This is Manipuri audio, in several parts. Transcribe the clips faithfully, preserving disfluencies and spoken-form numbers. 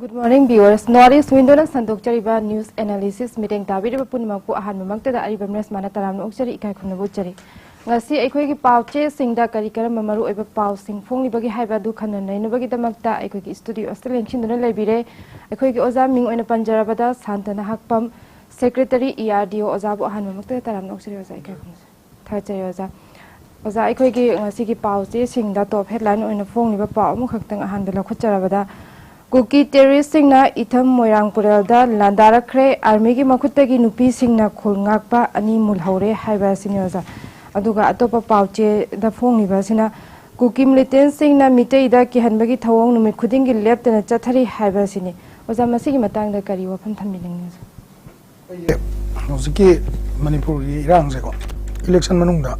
Good morning, viewers. North East Window-ꯅ ꯁꯟꯗꯣꯛꯆꯔꯤꯕ news analysis ꯃꯤꯠꯌꯦꯡ ꯇꯥꯕꯤꯔꯤꯕ ꯄꯨꯝꯅꯃꯛꯄꯨ ꯑꯍꯥꯟꯕꯃꯛꯇꯗ ꯑꯔꯤꯕꯝ ꯔꯦꯁꯃꯥꯅ ꯇꯔꯥꯝꯅ ꯑꯣꯛꯆꯔꯤ, ꯏꯀꯥꯏ ꯈꯨꯝꯅꯕ ꯎꯠꯆꯔꯤ꯫ ꯉꯁꯤ ꯑꯩꯈꯣꯏꯒꯤ ꯄꯥꯎ ꯆꯦꯁꯤꯡꯗ ꯀꯔꯤ ꯀꯔꯝꯕ ꯃꯔꯨꯑꯣꯏꯕ ꯄꯥꯎꯁꯤꯡ ꯐꯣꯡꯂꯤꯕꯒꯦ ꯍꯥꯏꯕ ꯑꯗꯨ ꯈꯟꯅ ꯅꯩꯅꯕꯒꯤꯗꯃꯛꯇ ꯑꯩꯈꯣꯏꯒꯤ studio ꯑꯁꯤꯗ ꯂꯦꯡꯁꯤꯟꯗꯨꯅ ꯂꯩꯕꯤꯔꯦ꯫ ꯑꯩꯈꯣꯏꯒꯤ ꯑꯣꯖꯥ ꯃꯤꯡ ꯑꯣꯏꯅ ꯄꯟꯖꯔꯕꯗ ꯁꯥꯟꯇ ꯅꯍꯥꯛꯄꯝ, Secretary E R D O ꯑꯣꯖꯥꯕꯨ ꯑꯍꯥꯟꯕꯃꯛꯇꯗ ꯇꯔꯥꯝꯅ ꯑꯣꯛꯆꯔꯤ ꯑꯣꯖꯥ, ꯏꯀꯥꯏ ꯈꯨꯝꯅꯖꯔꯤ꯫ ꯊꯥꯒꯠꯆꯔꯤ ꯑꯣꯖꯥ꯫ ꯑꯣꯖꯥ, ꯑꯩꯈꯣꯏꯒꯤ ꯉꯁꯤꯒꯤ ꯄꯥꯎ ꯆꯦꯁꯤꯡꯗ top headline ꯑꯣꯏꯅ ꯐꯣꯡꯂꯤꯕ ꯄꯥꯎ ꯑꯃꯈꯛꯇꯪ ꯑꯍꯥꯟꯕ ꯂꯧꯈꯠꯆꯔꯕꯗ, ꯀꯨꯀꯤ terrorist-ꯁꯤꯡꯅ ꯏꯊꯝ ꯃꯣꯏꯔꯥꯡ ꯄꯨꯔꯦꯜꯗ ꯂꯥꯟꯗꯥꯔꯛꯈ꯭ꯔꯦ, army-ꯒꯤ ꯃꯈꯨꯠꯇꯒꯤ ꯅꯨꯄꯤꯁꯤꯡꯅ ꯈꯨꯜ ꯉꯥꯛꯄ ꯑꯅꯤ ꯃꯨꯜꯍꯧꯔꯦ ꯍꯥꯏꯕ ꯑꯁꯤꯅꯤ ꯑꯣꯖꯥ꯫ ꯑꯗꯨꯒ ꯑꯇꯣꯞꯄ ꯄꯥꯎ ꯆꯦꯗ ꯐꯣꯡꯂꯤꯕ ꯑꯁꯤꯅ ꯀꯨꯀꯤ militant-ꯁꯤꯡꯅ ꯃꯤꯇꯩꯗ ꯀꯤꯍꯟꯕꯒꯤ ꯊꯧꯑꯣꯡ ꯅꯨꯃꯤꯠ ꯈꯨꯗꯤꯡꯒꯤ ꯂꯦꯞꯇꯅ ꯆꯠꯊꯔꯤ ꯍꯥꯏꯕ ꯑꯁꯤꯅꯤ꯫ ꯑꯣꯖꯥ, ꯃꯁꯤꯒꯤ ꯃꯇꯥꯡꯗ ꯀꯔꯤ ꯋꯥꯐꯝ ꯊꯝꯕꯤꯅꯤꯡꯉꯤ ꯑꯣꯖꯥ? ꯑꯩꯈꯣꯏꯒꯤ ꯍꯧꯖꯤꯛꯀꯤ ꯃꯅꯤꯄꯨꯔꯒꯤ ꯏꯔꯥꯡꯁꯦꯀꯣ, election ꯃꯅꯨꯡꯗ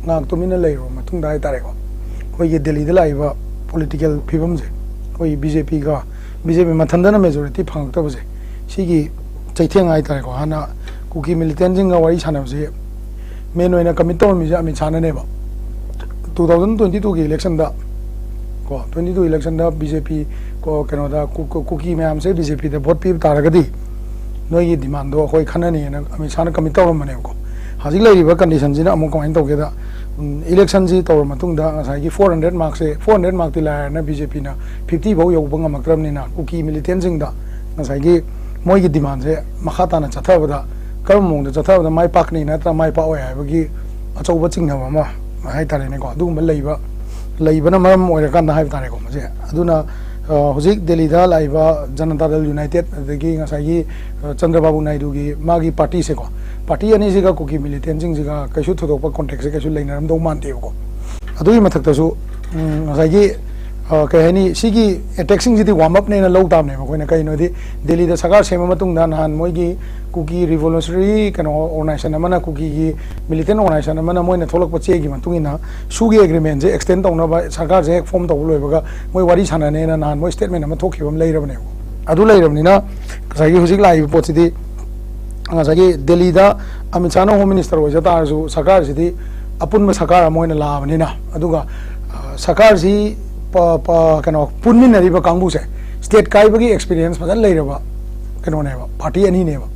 ꯉꯥꯏꯍꯥꯛ ꯇꯨꯃꯤꯟꯅ ꯂꯩꯔꯨꯔꯕ ꯃꯇꯨꯡꯗ ꯍꯥꯏꯇꯥꯔꯦꯀꯣ, ꯑꯩꯈꯣꯏꯒꯤ ꯗꯦꯜꯂꯤꯗ ꯂꯥꯛꯏꯕ political ꯐꯤꯕꯝꯁꯦ, ꯑꯩꯈꯣꯏ B J P-ꯒ, B J P ꯃꯊꯟꯗꯅ majority ꯐꯪꯉꯛꯇꯕꯁꯦ, ꯁꯤꯒꯤ ꯆꯩꯊꯦꯡ ꯍꯥꯏꯇꯥꯔꯦꯀꯣ꯫ ꯍꯥꯟꯅ ꯀꯨꯀꯤ militant-ꯁꯤꯡꯒ ꯋꯥꯔꯤ ꯁꯥꯟꯅꯕꯁꯦ main ꯑꯣꯏꯅ commit ꯇꯧꯔꯝꯃꯤꯁꯦ Amit ꯁꯥꯍꯅꯅꯦꯕ꯫ Two thousand twenty two-ꯒꯤ election-ꯗ ꯀꯣ, twenty two election-ꯗ B J P ꯀꯣ, ꯀꯩꯅꯣꯗ ꯀꯨ-, ꯀꯨ-, ꯀꯨꯀꯤ ꯃꯌꯥꯝꯁꯦ B J P-ꯗ vote ꯄꯤꯕ ꯇꯥꯔꯒꯗꯤ ꯅꯣꯏꯒꯤ demand-ꯗꯣ ꯑꯩꯈꯣꯏ ꯈꯟꯅꯅꯤꯅ ꯑꯃꯤꯠ ꯁꯥꯍꯅ commit ꯇꯧꯔꯝꯕꯅꯦꯕꯀꯣ꯫ ꯍꯧꯖꯤꯛ ꯂꯩꯔꯤꯕ condition-ꯁꯤꯅ ꯑꯃꯨꯛ ꯀꯃꯥꯏꯅ ꯇꯧꯒꯦꯗ, ꯎꯝ, election-ꯁꯤ ꯇꯧꯔ ꯃꯇꯨꯡꯗ ꯉꯁꯥꯏꯒꯤ four hundred mark-ꯁꯦ, four hundred mark-ꯇꯤ ꯂꯥꯏꯔꯅ B J P-ꯅ fifty ꯐꯥꯎ ꯌꯧꯕ ꯉꯝꯃꯛꯇ꯭ꯔꯕꯅꯤꯅ, ꯀꯨꯀꯤ militant-ꯁꯤꯡꯗ ꯉꯁꯥꯏꯒꯤ ꯃꯣꯏꯒꯤ demand-ꯁꯦ ꯃꯈꯥ ꯇꯥꯅ ꯆꯠꯊꯕꯗ ꯀꯔꯝꯕ ꯃꯑꯣꯡꯗ ꯆꯠꯊꯕꯗ ꯃꯥꯏ ꯄꯥꯛꯀꯅꯤ ꯅꯠꯇ꯭ꯔꯒ ꯃꯥꯏ ꯄꯥꯛꯑꯣꯏ ꯍꯥꯏꯕꯒꯤ ꯑꯆꯧꯕ ꯆꯤꯡꯅꯕ ꯑꯃ ꯍꯥꯏꯇꯥꯔꯦꯅꯦꯀꯣ, ꯑꯗꯨꯒꯨꯝꯕ ꯂꯩꯕ, ꯂꯩꯕꯅ ꯃꯔꯝ ꯑꯣꯏꯔꯀꯥꯟꯗ ꯍꯥꯏꯕ ꯇꯥꯔꯦꯀꯣ ꯃꯁꯦ꯫ ꯑꯗꯨꯅ, ꯑ, ꯍꯧꯖꯤꯛ ꯗꯦꯜꯂꯤꯗ ꯂꯥꯛꯏꯕ ꯖꯅꯇꯥ ꯗꯜ ꯌꯨꯅꯥꯏꯇꯦꯗ, ꯑꯗꯒꯤ ꯉꯁꯥꯏꯒꯤ, ꯑ, ꯆꯟꯗ꯭ꯔꯕꯥꯕꯨ ꯅꯥꯏꯗꯨꯒꯤ ꯃꯥꯒꯤ party-ꯁꯦꯀꯣ, party ꯑꯅꯤꯁꯤꯒ ꯀꯨꯀꯤ militant-ꯁꯤꯡꯁꯤꯒ ꯀꯩꯁꯨ ꯊꯣꯏꯗꯣꯛꯄ contact-ꯁꯦ ꯀꯩꯁꯨ ꯂꯩꯅꯔꯝꯗꯧ ꯃꯥꯟꯗꯦꯕꯀꯣ꯫ ꯑꯗꯨꯒꯤ ꯃꯊꯛꯇꯁꯨ, ꯎꯝ, ꯉꯁꯥꯏꯒꯤ, ꯑ, ꯀꯩ ꯍꯥꯏꯅꯤ, ꯁꯤꯒꯤ attack-ꯁꯤꯡꯁꯤꯗꯤ warm up-ꯅꯦꯅ ꯂꯧ ꯇꯥꯕꯅꯦꯕ ꯑꯩꯈꯣꯏꯅ꯫ ꯀꯩꯅꯣꯗꯤ ꯗꯦꯜꯂꯤꯗ ꯁꯔꯀꯥꯔ ꯁꯦꯝꯕ ꯃꯇꯨꯡꯗ ꯅꯍꯥꯟ ꯃꯣꯏꯒꯤ ꯀꯨꯀꯤ revolutionary ꯀꯩꯅꯣ organization ꯑꯃꯅ, ꯀꯨꯀꯤꯒꯤ militant organization ꯑꯃꯅ ꯃꯣꯏꯅ ꯊꯣꯛꯂꯛꯄ ꯆꯦꯒꯤ ꯃꯇꯨꯡ ꯏꯟꯅ ꯁꯨꯒꯤ agreement-ꯁꯦ extend ꯇꯧꯅꯕ ꯁꯔꯀꯥꯔꯁꯦ ꯍꯦꯛ form ꯇꯧꯕ ꯂꯣꯏꯕꯒ ꯃꯣꯏ ꯋꯥꯔꯤ ꯁꯥꯟꯅꯅꯦꯅ ꯅꯍꯥꯟ ꯃꯣꯏ statement ꯑꯃ ꯊꯣꯛꯈꯤꯕ ꯑꯃ ꯂꯩꯔꯕꯅꯦꯕ꯫ ꯑꯗꯨ ꯂꯩꯔꯕꯅꯤꯅ ꯉꯁꯥꯏꯒꯤ ꯍꯧꯖꯤꯛ ꯂꯥꯛꯏꯕ ꯄꯣꯠꯁꯤꯗꯤ ꯉꯁꯥꯏꯒꯤ ꯗꯦꯜꯂꯤꯗ ꯑꯃꯤꯠ ꯁꯥꯍꯅ Home Minister ꯑꯣꯏꯖ ꯇꯥꯔꯁꯨ ꯁꯔꯀꯥꯔꯁꯤꯗꯤ ꯑꯄꯨꯟꯕ ꯁꯔꯀꯥꯔ ꯑꯃ ꯑꯣꯏꯅ ꯂꯥꯛꯑꯕꯅꯤꯅ, ꯑꯗꯨꯒ, ꯑ, ꯁꯔꯀꯥꯔꯁꯤ ꯄ-, ꯄ-, ꯀꯩꯅꯣ ꯄꯨꯟꯃꯤꯟꯅꯔꯤꯕ ꯀꯥꯡꯕꯨꯁꯦ ꯁ꯭ꯇꯦꯠ ꯀꯥꯏꯕꯒꯤ ꯑꯦꯛꯁꯄꯤꯔꯤꯌꯦꯟꯁ ꯐꯖꯅ ꯂꯩꯔꯕ ꯀꯩꯅꯣꯅꯦꯕ, ꯄꯥꯔꯇꯤ ꯑꯅꯤꯅꯦꯕ꯫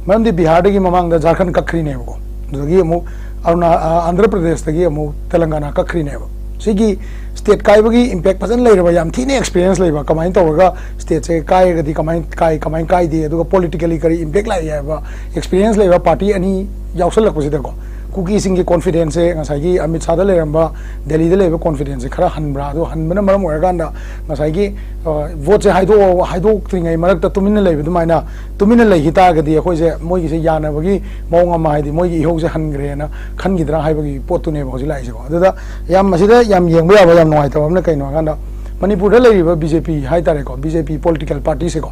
ꯃꯔꯝꯗꯤ ꯕꯤꯍꯥꯔꯗꯒꯤ ꯃꯃꯥꯡꯗ ꯖꯥꯔꯈꯟ ꯀꯛꯈ꯭ꯔꯤꯅꯦꯕꯀꯣ, ꯑꯗꯨꯗꯒꯤ ꯑꯃꯨꯛ ꯑꯔꯨꯅꯥ ꯑ, ꯑꯟꯙ꯭ꯔ ꯄ꯭ꯔꯗꯦꯁꯇꯒꯤ ꯑꯃꯨꯛ ꯇꯦꯂꯪꯒꯥꯅꯥ ꯀꯛꯈ꯭ꯔꯤꯅꯦꯕ꯫ ꯁꯤꯒꯤ ꯁ꯭ꯇꯦꯠ ꯀꯥꯏꯕꯒꯤ ꯏꯝꯄꯦꯛ ꯐꯖꯅ ꯂꯩꯔꯕ, ꯌꯥꯝ ꯊꯤꯅ ꯑꯦꯛꯁꯄꯤꯔꯤꯌꯦꯟꯁ ꯂꯩꯕ, ꯀꯃꯥꯏꯅ ꯇꯧꯔꯒ ꯁ꯭ꯇꯦꯠꯁꯦ ꯀꯥꯏꯔꯒꯗꯤ ꯀꯃꯥꯏꯅ ꯀꯥꯏ, ꯀꯃꯥꯏꯅ ꯀꯥꯏꯗꯦ, ꯑꯗꯨꯒ ꯄꯣꯂꯤꯇꯤꯀꯦꯜꯂꯤ ꯀꯔꯤ ꯏꯝꯄꯦꯛ ꯂꯥꯛꯏ ꯍꯥꯏꯕ ꯑꯦꯛꯁꯄꯤꯔꯤꯌꯦꯟꯁ ꯂꯩꯕ ꯄꯥꯔꯇꯤ ꯑꯅꯤ ꯌꯥꯎꯁꯜꯂꯛꯄꯁꯤꯗꯀꯣ, ꯀꯨꯀꯤꯁꯤꯡꯒꯤ ꯀꯣꯟꯐꯤꯗꯦꯟꯁꯁꯦ, ꯉꯁꯥꯏꯒꯤ ꯑꯃꯤꯠ ꯁꯥꯗ ꯂꯩꯔꯝꯕ ꯗꯦꯜꯂꯤꯗ ꯂꯩꯕ ꯀꯣꯟꯐꯤꯗꯦꯟꯁꯁꯦ ꯈꯔ ꯍꯟꯕ꯭ꯔꯥ? ꯑꯗꯨ ꯍꯟꯕꯅ ꯃꯔꯝ ꯑꯣꯏꯔꯀꯥꯟꯗ ꯉꯁꯥꯏꯒꯤ, ꯑ, ꯚꯣꯠꯁꯦ ꯍꯥꯏꯗꯣꯛ-, ꯍꯥꯏꯗꯣꯛꯇ꯭ꯔꯤꯉꯩ ꯃꯔꯛꯇ ꯇꯨꯃꯤꯟꯅ ꯂꯩꯕ ꯑꯗꯨꯃꯥꯏꯅ ꯇꯨꯃꯤꯟꯅ ꯂꯩꯈꯤ ꯇꯥꯔꯒꯗꯤ ꯑꯩꯈꯣꯏꯁꯦ ꯃꯣꯏꯒꯤꯁꯦ ꯌꯥꯅꯕꯒꯤ ꯃꯑꯣꯡ ꯑꯃ, ꯍꯥꯏꯗꯤ ꯃꯣꯏꯒꯤ ꯏꯍꯧꯁꯦ ꯍꯟꯈ꯭ꯔꯦꯅ ꯈꯟꯈꯤꯗ꯭ꯔꯥ ꯍꯥꯏꯕꯒꯤ ꯄꯣꯠꯇꯨꯅꯦꯕ ꯍꯧꯖꯤꯛ ꯂꯥꯛꯏꯁꯦꯀꯣ꯫ ꯑꯗꯨꯗ ꯌꯥꯝ, ꯃꯁꯤꯗ ꯌꯥꯝ ꯌꯦꯡꯕ ꯌꯥꯕ ꯌꯥꯝ ꯅꯨꯡꯉꯥꯏꯇꯕ ꯑꯃꯅ ꯀꯩꯅꯣ ꯍꯥꯏꯀꯥꯟꯗ, ꯃꯅꯤꯄꯨꯔꯗ ꯂꯩꯔꯤꯕ ꯕꯤ ꯖꯦ ꯄꯤ ꯍꯥꯏ ꯇꯥꯔꯦꯀꯣ, ꯕꯤ ꯖꯦ ꯄꯤ ꯄꯣꯂꯤꯇꯤꯀꯦꯜ ꯄꯥꯔꯇꯤꯁꯦꯀꯣ,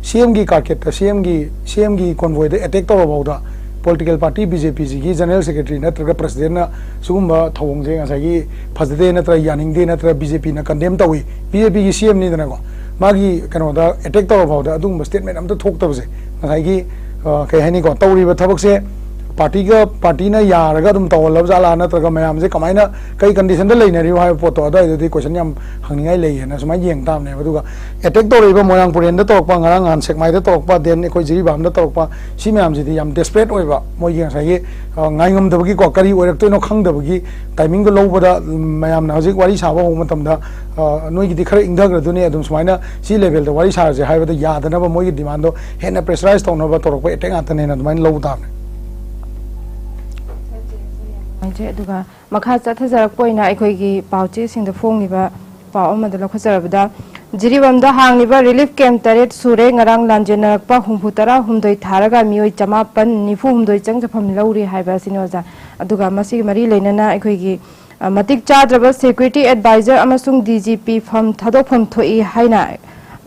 ꯁꯤ ꯑꯦꯝꯒꯤ ꯀꯥꯔꯀꯦꯠꯇ, ꯁꯤ ꯑꯦꯝꯒꯤ, ꯁꯤ ꯑꯦꯝꯒꯤ ꯀꯣꯟꯚꯣꯏꯗ ꯑꯦꯇꯦꯛ ꯇꯧꯔ ꯐꯥꯎꯗ ꯄꯣꯂꯤꯇꯤꯀꯦꯜ ꯄꯥꯔꯇꯤ ꯕꯤ ꯖꯦ ꯄꯤꯁꯤꯒꯤ ꯖꯦꯅꯔꯦꯜ ꯁꯦꯀ꯭ꯔꯦꯇꯔꯤ ꯅꯠꯇ꯭ꯔꯒ ꯄ꯭ꯔꯁꯤꯗꯦꯟꯅ ꯁꯤꯒꯨꯝꯕ ꯊꯧꯑꯣꯡꯁꯦ ꯉꯁꯥꯏꯒꯤ ꯐꯖꯗꯦ ꯅꯠꯇ꯭ꯔꯒ ꯌꯥꯅꯤꯡꯗꯦ ꯅꯠꯇ꯭ꯔꯒ ꯕꯤ ꯖꯦ ꯄꯤꯅ ꯀꯟꯗꯦꯝ ꯇꯧꯏ, ꯕꯤ ꯖꯦ ꯄꯤꯒꯤ ꯁꯤ ꯑꯦꯝꯅꯤꯗꯅꯀꯣ, ꯃꯥꯒꯤ ꯀꯩꯅꯣꯗ ꯑꯦꯇꯦꯛ ꯇꯧꯔ ꯐꯥꯎꯗ ꯑꯗꯨꯒꯨꯝꯕ ꯁ꯭ꯇꯦꯠꯃꯦꯟ ꯑꯝꯇ ꯊꯣꯛꯇꯕꯁꯦ, ꯉꯁꯥꯏꯒꯤ, ꯑ, ꯀꯩ ꯍꯥꯏꯅꯤꯀꯣ, ꯇꯧꯔꯤꯕ ꯊꯕꯛꯁꯦ ꯄꯥꯔꯇꯤꯒ, ꯄꯥꯔꯇꯤꯅ ꯌꯥꯔꯒ ꯑꯗꯨꯝ ꯇꯧꯍꯜꯂꯕ ꯖꯥꯠꯂꯥ, ꯅꯠꯇ꯭ꯔꯒ ꯃꯌꯥꯝꯁꯦ ꯀꯃꯥꯏꯅ, ꯀꯩ ꯀꯟꯗꯤꯁꯟꯗ ꯂꯩꯅꯔꯤꯕ ꯍꯥꯏꯕ ꯄꯣꯠꯇꯣ, ꯑꯗꯨꯋꯥꯏꯗꯗꯤ ꯀꯣꯏꯁꯟ ꯌꯥꯝ ꯍꯪꯅꯤꯡꯉꯥꯏ ꯂꯩꯌꯦꯅ ꯁꯨꯃꯥꯏꯅ ꯌꯦꯡ ꯇꯥꯕꯅꯦꯕ꯫ ꯑꯗꯨꯒ ꯑꯦꯇꯦꯛ ꯇꯧꯔꯛꯏꯕ ꯃꯣꯏꯔꯥꯡ ꯄꯨꯔꯦꯟꯗ ꯇꯧꯔꯛꯄ, ꯉꯔꯥꯡ ꯅꯍꯥꯟ ꯁꯦꯛꯃꯥꯏꯗ ꯇꯧꯔꯛꯄ, ꯗꯦꯟ ꯑꯩꯈꯣꯏ ꯖꯤꯔꯤꯕꯥꯝꯗ ꯇꯧꯔꯛꯄ, ꯁꯤ ꯃꯌꯥꯝꯁꯤꯗꯤ ꯌꯥꯝ ꯗꯦꯁꯄꯔꯦꯠ ꯑꯣꯏꯕ, ꯃꯣꯏꯒꯤ ꯉꯁꯥꯏꯒꯤ, ꯑ, ꯉꯥꯏꯉꯝꯗꯕꯒꯤꯀꯣ, ꯀꯔꯤ ꯑꯣꯏꯔꯛꯇꯣꯏꯅꯣ ꯈꯪꯗꯕꯒꯤ ꯇꯥꯏꯃꯤꯡꯗꯣ ꯂꯧꯕꯗ, ꯎꯝ, ꯃꯌꯥꯝꯅ ꯍꯧꯖꯤꯛ ꯋꯥꯔꯤ ꯁꯥꯕ ꯍꯧꯕ ꯃꯇꯝꯗ, ꯑ, ꯅꯣꯏꯒꯤꯗꯤ ꯈꯔ ꯏꯪꯊꯈ꯭ꯔꯗꯨꯅꯦ, ꯑꯗꯨꯝ ꯁꯨꯃꯥꯏꯅ ꯁꯤ ꯂꯦꯚꯦꯜꯗ ꯋꯥꯔꯤ ꯁꯥꯔꯁꯦ ꯍꯥꯏꯕꯗ ꯌꯥꯗꯅꯕ ꯃꯣꯏꯒꯤ ꯗꯤꯃꯥꯟꯗꯣ ꯍꯦꯟꯅ ꯄ꯭ꯔꯦꯁꯔꯥꯏꯁ ꯇꯧꯅꯕ ꯇꯧꯔꯛꯄ ꯑꯦꯇꯦꯛ ꯉꯥꯛꯇꯅꯦꯅ ꯑꯗꯨꯃꯥꯏꯅ ꯂꯧꯕ ꯇꯥꯕꯅꯦ꯫ ꯅꯨꯡꯉꯥꯏꯖꯩ꯫ ꯑꯗꯨꯒ ꯃꯈꯥ ꯆꯠꯊꯖꯔꯛꯄ ꯑꯣꯏꯅ ꯑꯩꯈꯣꯏꯒꯤ ꯄꯥꯎꯆꯦꯁꯤꯡꯗ ꯐꯣꯡꯂꯤꯕ ꯄꯥꯎ ꯑꯃꯗ ꯂꯧꯈꯠꯆꯔꯕꯗ, ꯖꯤꯔꯤꯕꯥꯝꯗ ꯍꯥꯡꯂꯤꯕ ꯔꯤꯂꯤꯐ ꯀꯦꯝꯞ ꯇꯔꯦꯠ ꯁꯨꯔꯦ꯫ ꯉꯔꯥꯡ ꯂꯥꯟꯖꯦꯟꯅꯔꯛꯄ ꯍꯨꯝꯐꯨ ꯇꯔꯥ ꯍꯨꯝꯗꯣꯏ ꯊꯥꯔꯒ ꯃꯤꯑꯣꯏ ꯆꯃꯥꯄꯟ ꯅꯤꯐꯨ ꯍꯨꯝꯗꯣꯏ ꯆꯪꯖꯐꯝ ꯂꯧꯔꯤ ꯍꯥꯏꯕ ꯑꯁꯤꯅꯤ ꯑꯣꯖꯥ꯫ ꯑꯗꯨꯒ ꯃꯁꯤꯒꯤ ꯃꯔꯤ ꯂꯩꯅꯅ ꯑꯩꯈꯣꯏꯒꯤ, ꯑ, ꯃꯇꯤꯛ ꯆꯥꯗ꯭ꯔꯕ ꯁꯦꯀ꯭ꯌꯨꯔꯤꯇꯤ ꯑꯦꯗꯚꯥꯏꯖꯔ ꯑꯃꯁꯨꯡ ꯗꯤ ꯖꯤ ꯄꯤ ꯐꯝ ꯊꯥꯗꯣꯛꯐꯝ ꯊꯣꯛꯏ ꯍꯥꯏꯅ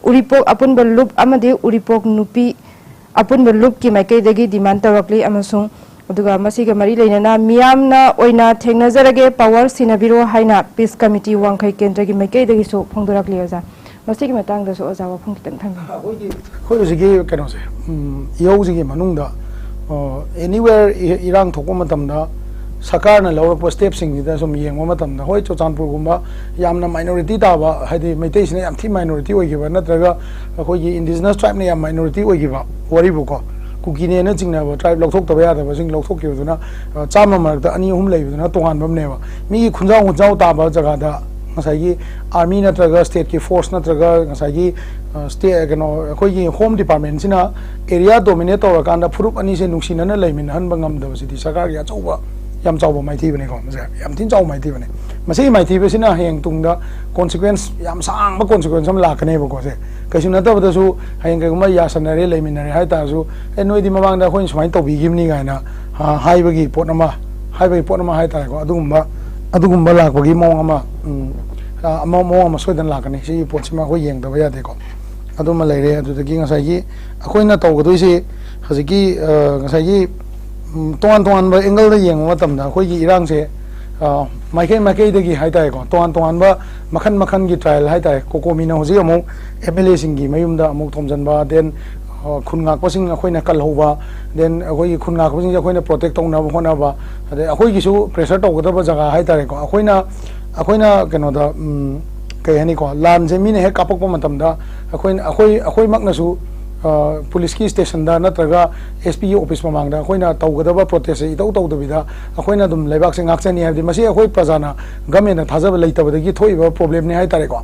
ꯎꯔꯤꯄꯣꯛ ꯑꯄꯨꯟꯕ ꯂꯨꯞ ꯑꯃꯗꯤ ꯎꯔꯤꯄꯣꯛ ꯅꯨꯄꯤ ꯑꯄꯨꯟꯕ ꯂꯨꯞꯀꯤ ꯃꯥꯏꯀꯩꯗꯒꯤ ꯗꯤꯃꯥꯟ ꯇꯧꯔꯛꯂꯤ ꯑꯃꯁꯨꯡ ꯑꯗꯨꯒ ꯃꯁꯤꯒ ꯃꯔꯤ ꯂꯩꯅꯅ ꯃꯤꯌꯥꯝꯅ ꯑꯣꯏꯅ ꯊꯦꯡꯅꯖꯔꯒꯦ, ꯄꯥꯋꯔ ꯁꯤꯟꯅꯕꯤꯔꯣ ꯍꯥꯏꯅ ꯄꯤꯁ ꯀꯃꯤꯇꯤ ꯋꯥꯡꯈꯩ ꯀꯦꯟꯗ꯭ꯔꯒꯤ ꯃꯥꯏꯀꯩꯗꯒꯤꯁꯨ ꯐꯣꯡꯗꯣꯔꯛꯂꯤ ꯑꯣꯖꯥ꯫ ꯃꯁꯤꯒꯤ ꯃꯇꯥꯡꯗꯁꯨ ꯑꯣꯖꯥ ꯋꯥꯐꯝ ꯈꯤꯇꯪ ꯊꯝꯕꯤꯌꯨ꯫ ꯑꯩꯈꯣꯏꯒꯤ, ꯑꯩꯈꯣꯏ ꯍꯧꯖꯤꯛꯀꯤ ꯀꯩꯅꯣꯁꯦ, ꯎꯝ, ꯏꯍꯧꯁꯤꯒꯤ ꯃꯅꯨꯡꯗ, ꯑ, ꯑꯦꯅꯤꯋꯦꯔ ꯏ-, ꯏꯔꯥꯡ ꯊꯣꯛꯄ ꯃꯇꯝꯗ ꯁꯔꯀꯥꯔꯅ ꯂꯧꯔꯛꯄ ꯁ꯭ꯇꯦꯞꯁꯤꯡꯁꯤꯗ ꯁꯨꯝ ꯌꯦꯡꯕ ꯃꯇꯝꯗ, ꯍꯣꯏ, ꯆꯨꯔꯆꯥꯟꯄꯨꯔꯒꯨꯝꯕ ꯌꯥꯝꯅ ꯃꯥꯏꯅꯣꯔꯤꯇꯤ ꯇꯥꯕ, ꯍꯥꯏꯗꯤ ꯃꯩꯇꯩꯁꯤꯅ ꯌꯥꯝ ꯊꯤ ꯃꯥꯏꯅꯣꯔꯤꯇꯤ ꯑꯣꯏꯈꯤꯕ, ꯅꯠꯇ꯭ꯔꯒ ꯑꯩꯈꯣꯏꯒꯤ ꯏꯟꯗꯤꯖꯤꯅꯁ ꯇ꯭ꯔꯥꯏꯕꯅ ꯌꯥꯝ ꯃꯥꯏꯅꯣꯔꯤꯇꯤ ꯑꯣꯏꯈꯤꯕ ꯋꯥꯔꯤꯕꯨꯀꯣ, ꯀꯨꯀꯤꯅꯦꯅ ꯆꯤꯡꯅꯕ ꯇ꯭ꯔꯥꯏꯕ ꯂꯧꯊꯣꯛꯇꯕ ꯌꯥꯗꯕꯁꯤꯡ ꯂꯧꯊꯣꯛꯈꯤꯕꯗꯨꯅ, ꯑ, ꯆꯥꯝꯃ ꯃꯔꯛꯇ ꯑꯅꯤ ꯑꯍꯨꯝ ꯂꯩꯕꯗꯨꯅ ꯇꯣꯉꯥꯟꯕ ꯑꯃꯅꯦꯕ꯫ ꯃꯤꯒꯤ ꯈꯨꯟꯖꯥꯎ ꯈꯨꯟꯖꯥꯎ ꯇꯥꯕ ꯖꯒꯥꯗ ꯉꯁꯥꯏꯒꯤ ꯑꯥꯔꯃꯤ ꯅꯠꯇ꯭ꯔꯒ ꯁ꯭ꯇꯦꯠꯀꯤ ꯐꯣꯔꯁ ꯅꯠꯇ꯭ꯔꯒ ꯉꯁꯥꯏꯒꯤ, ꯑ, ꯁ꯭ꯇꯦ-, ꯀꯩꯅꯣ, ꯑꯩꯈꯣꯏꯒꯤ ꯍꯣꯝ ꯗꯤꯄꯥꯔꯠꯃꯦꯟꯁꯤꯅ ꯑꯦꯔꯤꯌꯥ ꯗꯣꯃꯤꯅꯦꯠ ꯇꯧꯔꯀꯥꯟꯗ ꯐꯨꯔꯨꯞ ꯑꯅꯤꯁꯦ ꯅꯨꯡꯁꯤꯅꯅ ꯂꯩꯃꯤꯟꯅꯍꯟꯕ ꯉꯝꯗꯕꯁꯤꯗꯤ ꯁꯔꯀꯥꯔꯒꯤ ꯑꯆꯧꯕ, ꯌꯥꯝ ꯆꯥꯎꯕ ꯃꯥꯏꯊꯤꯕꯅꯤꯀꯣ꯫ ꯃꯁꯦ ꯌꯥꯝ ꯊꯤꯅ ꯆꯥꯎꯕ ꯃꯥꯏꯊꯤꯕꯅꯤ꯫ ꯃꯁꯤꯒꯤ ꯃꯥꯏꯊꯤꯕꯁꯤꯅ ꯍꯌꯦꯡ ꯇꯨꯡꯗ ꯀꯣꯟꯁꯤꯀ꯭ꯋꯦꯟꯁ, ꯌꯥꯝ ꯁꯥꯡꯕ ꯀꯣꯟꯁꯤꯀ꯭ꯋꯦꯟꯁ ꯑꯃ ꯂꯥꯛꯀꯅꯦꯕꯀꯣ꯫ ꯁꯦ ꯀꯩꯁꯨ ꯅꯠꯇꯕꯗꯁꯨ ꯍꯌꯦꯡ ꯀꯩꯒꯨꯝꯕ ꯌꯥꯁꯟꯅꯔꯦ, ꯂꯩꯃꯤꯟꯅꯔꯦ ꯍꯥꯏ ꯇꯥꯔꯁꯨ, "ꯑꯦ, ꯅꯣꯏꯗꯤ ꯃꯃꯥꯡꯗ ꯑꯩꯈꯣꯏꯅ ꯁꯨꯃꯥꯏꯅ ꯇꯧꯕꯤꯈꯤꯕꯅꯤ" ꯀꯥꯏꯅ, ꯑ, ꯍꯥꯏꯕꯒꯤ ꯄꯣꯠ ꯑꯃ, ꯍꯥꯏꯕꯒꯤ ꯄꯣꯠ ꯑꯃ ꯍꯥꯏ ꯇꯥꯔꯦꯀꯣ꯫ ꯑꯗꯨꯒꯨꯝꯕ, ꯑꯗꯨꯒꯨꯝꯕ ꯂꯥꯛꯄꯒꯤ ꯃꯑꯣꯡ ꯑꯃ, ꯎꯝ, ꯑ, ꯑꯃ, ꯃꯑꯣꯡ ꯑꯃ ꯁꯣꯏꯗꯅ ꯂꯥꯛꯀꯅꯤ꯫ ꯁꯤꯒꯤ ꯄꯣꯠꯁꯤꯃ ꯑꯩꯈꯣꯏ ꯌꯦꯡꯗꯕ ꯌꯥꯗꯦꯀꯣ꯫ ꯑꯗꯨꯃ ꯂꯩꯔꯦ꯫ ꯑꯗꯨꯗꯒꯤ ꯉꯁꯥꯏꯒꯤ ꯑꯩꯈꯣꯏꯅ ꯇꯧꯒꯗꯣꯏꯁꯦ ꯍꯧꯖꯤꯛꯀꯤ, ꯑ, ꯉꯁꯥꯏꯒꯤ, ꯎꯝ, ꯇꯣꯉꯥꯟ ꯇꯣꯉꯥꯟꯕ ꯑꯦꯡꯒꯜꯗ ꯌꯦꯡꯕ ꯃꯇꯝꯗ ꯑꯩꯈꯣꯏꯒꯤ ꯏꯔꯥꯡꯁꯦ, ꯑ, ꯃꯥꯏꯀꯩ ꯃꯥꯏꯀꯩꯗꯒꯤ ꯍꯥꯏ ꯇꯥꯔꯦꯀꯣ, ꯇꯣꯉꯥꯟ ꯇꯣꯉꯥꯟꯕ ꯃꯈꯜ ꯃꯈꯜꯒꯤ ꯇ꯭ꯔꯥꯏꯌꯦꯜ ꯍꯥꯏ ꯇꯥꯔꯦ꯫ ꯀꯣꯀꯣꯃꯤꯅ ꯍꯧꯖꯤꯛ ꯑꯃꯨꯛ ꯑꯦꯝ ꯑꯦꯜ ꯑꯦꯁꯤꯡꯒꯤ ꯃꯌꯨꯝꯗ ꯑꯃꯨꯛ ꯊꯣꯝꯖꯤꯟꯕ, ꯗꯦꯟ, ꯑ, ꯈꯨꯟ ꯉꯥꯛꯄꯁꯤꯡ ꯑꯩꯈꯣꯏꯅ ꯀꯜꯍꯧꯕ, ꯗꯦꯟ ꯑꯩꯈꯣꯏꯒꯤ ꯈꯨꯟ ꯉꯥꯛꯄꯁꯤꯡꯁꯦ ꯑꯩꯈꯣꯏꯅ ꯄ꯭ꯔꯣꯇꯦꯛ ꯇꯧꯅꯕ ꯍꯣꯠꯅꯕ, ꯑꯗꯩ ꯑꯩꯈꯣꯏꯒꯤꯁꯨ ꯄ꯭ꯔꯦꯁꯔ ꯇꯧꯒꯗꯕ ꯖꯒꯥ ꯍꯥꯏ ꯇꯥꯔꯦꯀꯣ꯫ ꯑꯩꯈꯣꯏꯅ, ꯑꯩꯈꯣꯏꯅ ꯀꯩꯅꯣꯗ, ꯎꯝ, ꯀꯩ ꯍꯥꯏꯅꯤꯀꯣ, ꯂꯥꯟꯁꯦ ꯃꯤꯅ ꯍꯦꯛ ꯀꯥꯞꯄꯛꯄ ꯃꯇꯝꯗ ꯑꯩꯈꯣꯏ, ꯑꯩꯈꯣꯏ, ꯑꯩꯈꯣꯏꯃꯛꯅꯁꯨ, ꯑ, ꯄꯨꯂꯤꯁꯀꯤ ꯁ꯭ꯇꯦꯁꯟꯗ ꯅꯠꯇ꯭ꯔꯒ ꯑꯦꯁ ꯄꯤꯒꯤ ꯑꯣꯐꯤꯁ ꯃꯃꯥꯡꯗ ꯑꯩꯈꯣꯏꯅ ꯇꯧꯒꯗꯕ ꯄ꯭ꯔꯣꯇꯦꯁꯁꯦ ꯏꯇꯧ ꯇꯧꯗꯕꯤꯗ ꯑꯩꯈꯣꯏꯅ ꯑꯗꯨꯝ ꯂꯩꯕꯥꯛꯁꯦ ꯉꯥꯛꯆꯅꯤ ꯍꯥꯏꯕꯗꯤ ꯃꯁꯤ ꯑꯩꯈꯣꯏ ꯄ꯭ꯔꯖꯥꯅ ꯒꯃꯦꯟꯗ ꯊꯥꯖꯕ ꯂꯩꯇꯕꯗꯒꯤ ꯊꯣꯛꯏꯕ ꯄ꯭ꯔꯣꯕ꯭ꯂꯦꯝꯅꯤ ꯍꯥꯏ ꯇꯥꯔꯦꯀꯣ꯫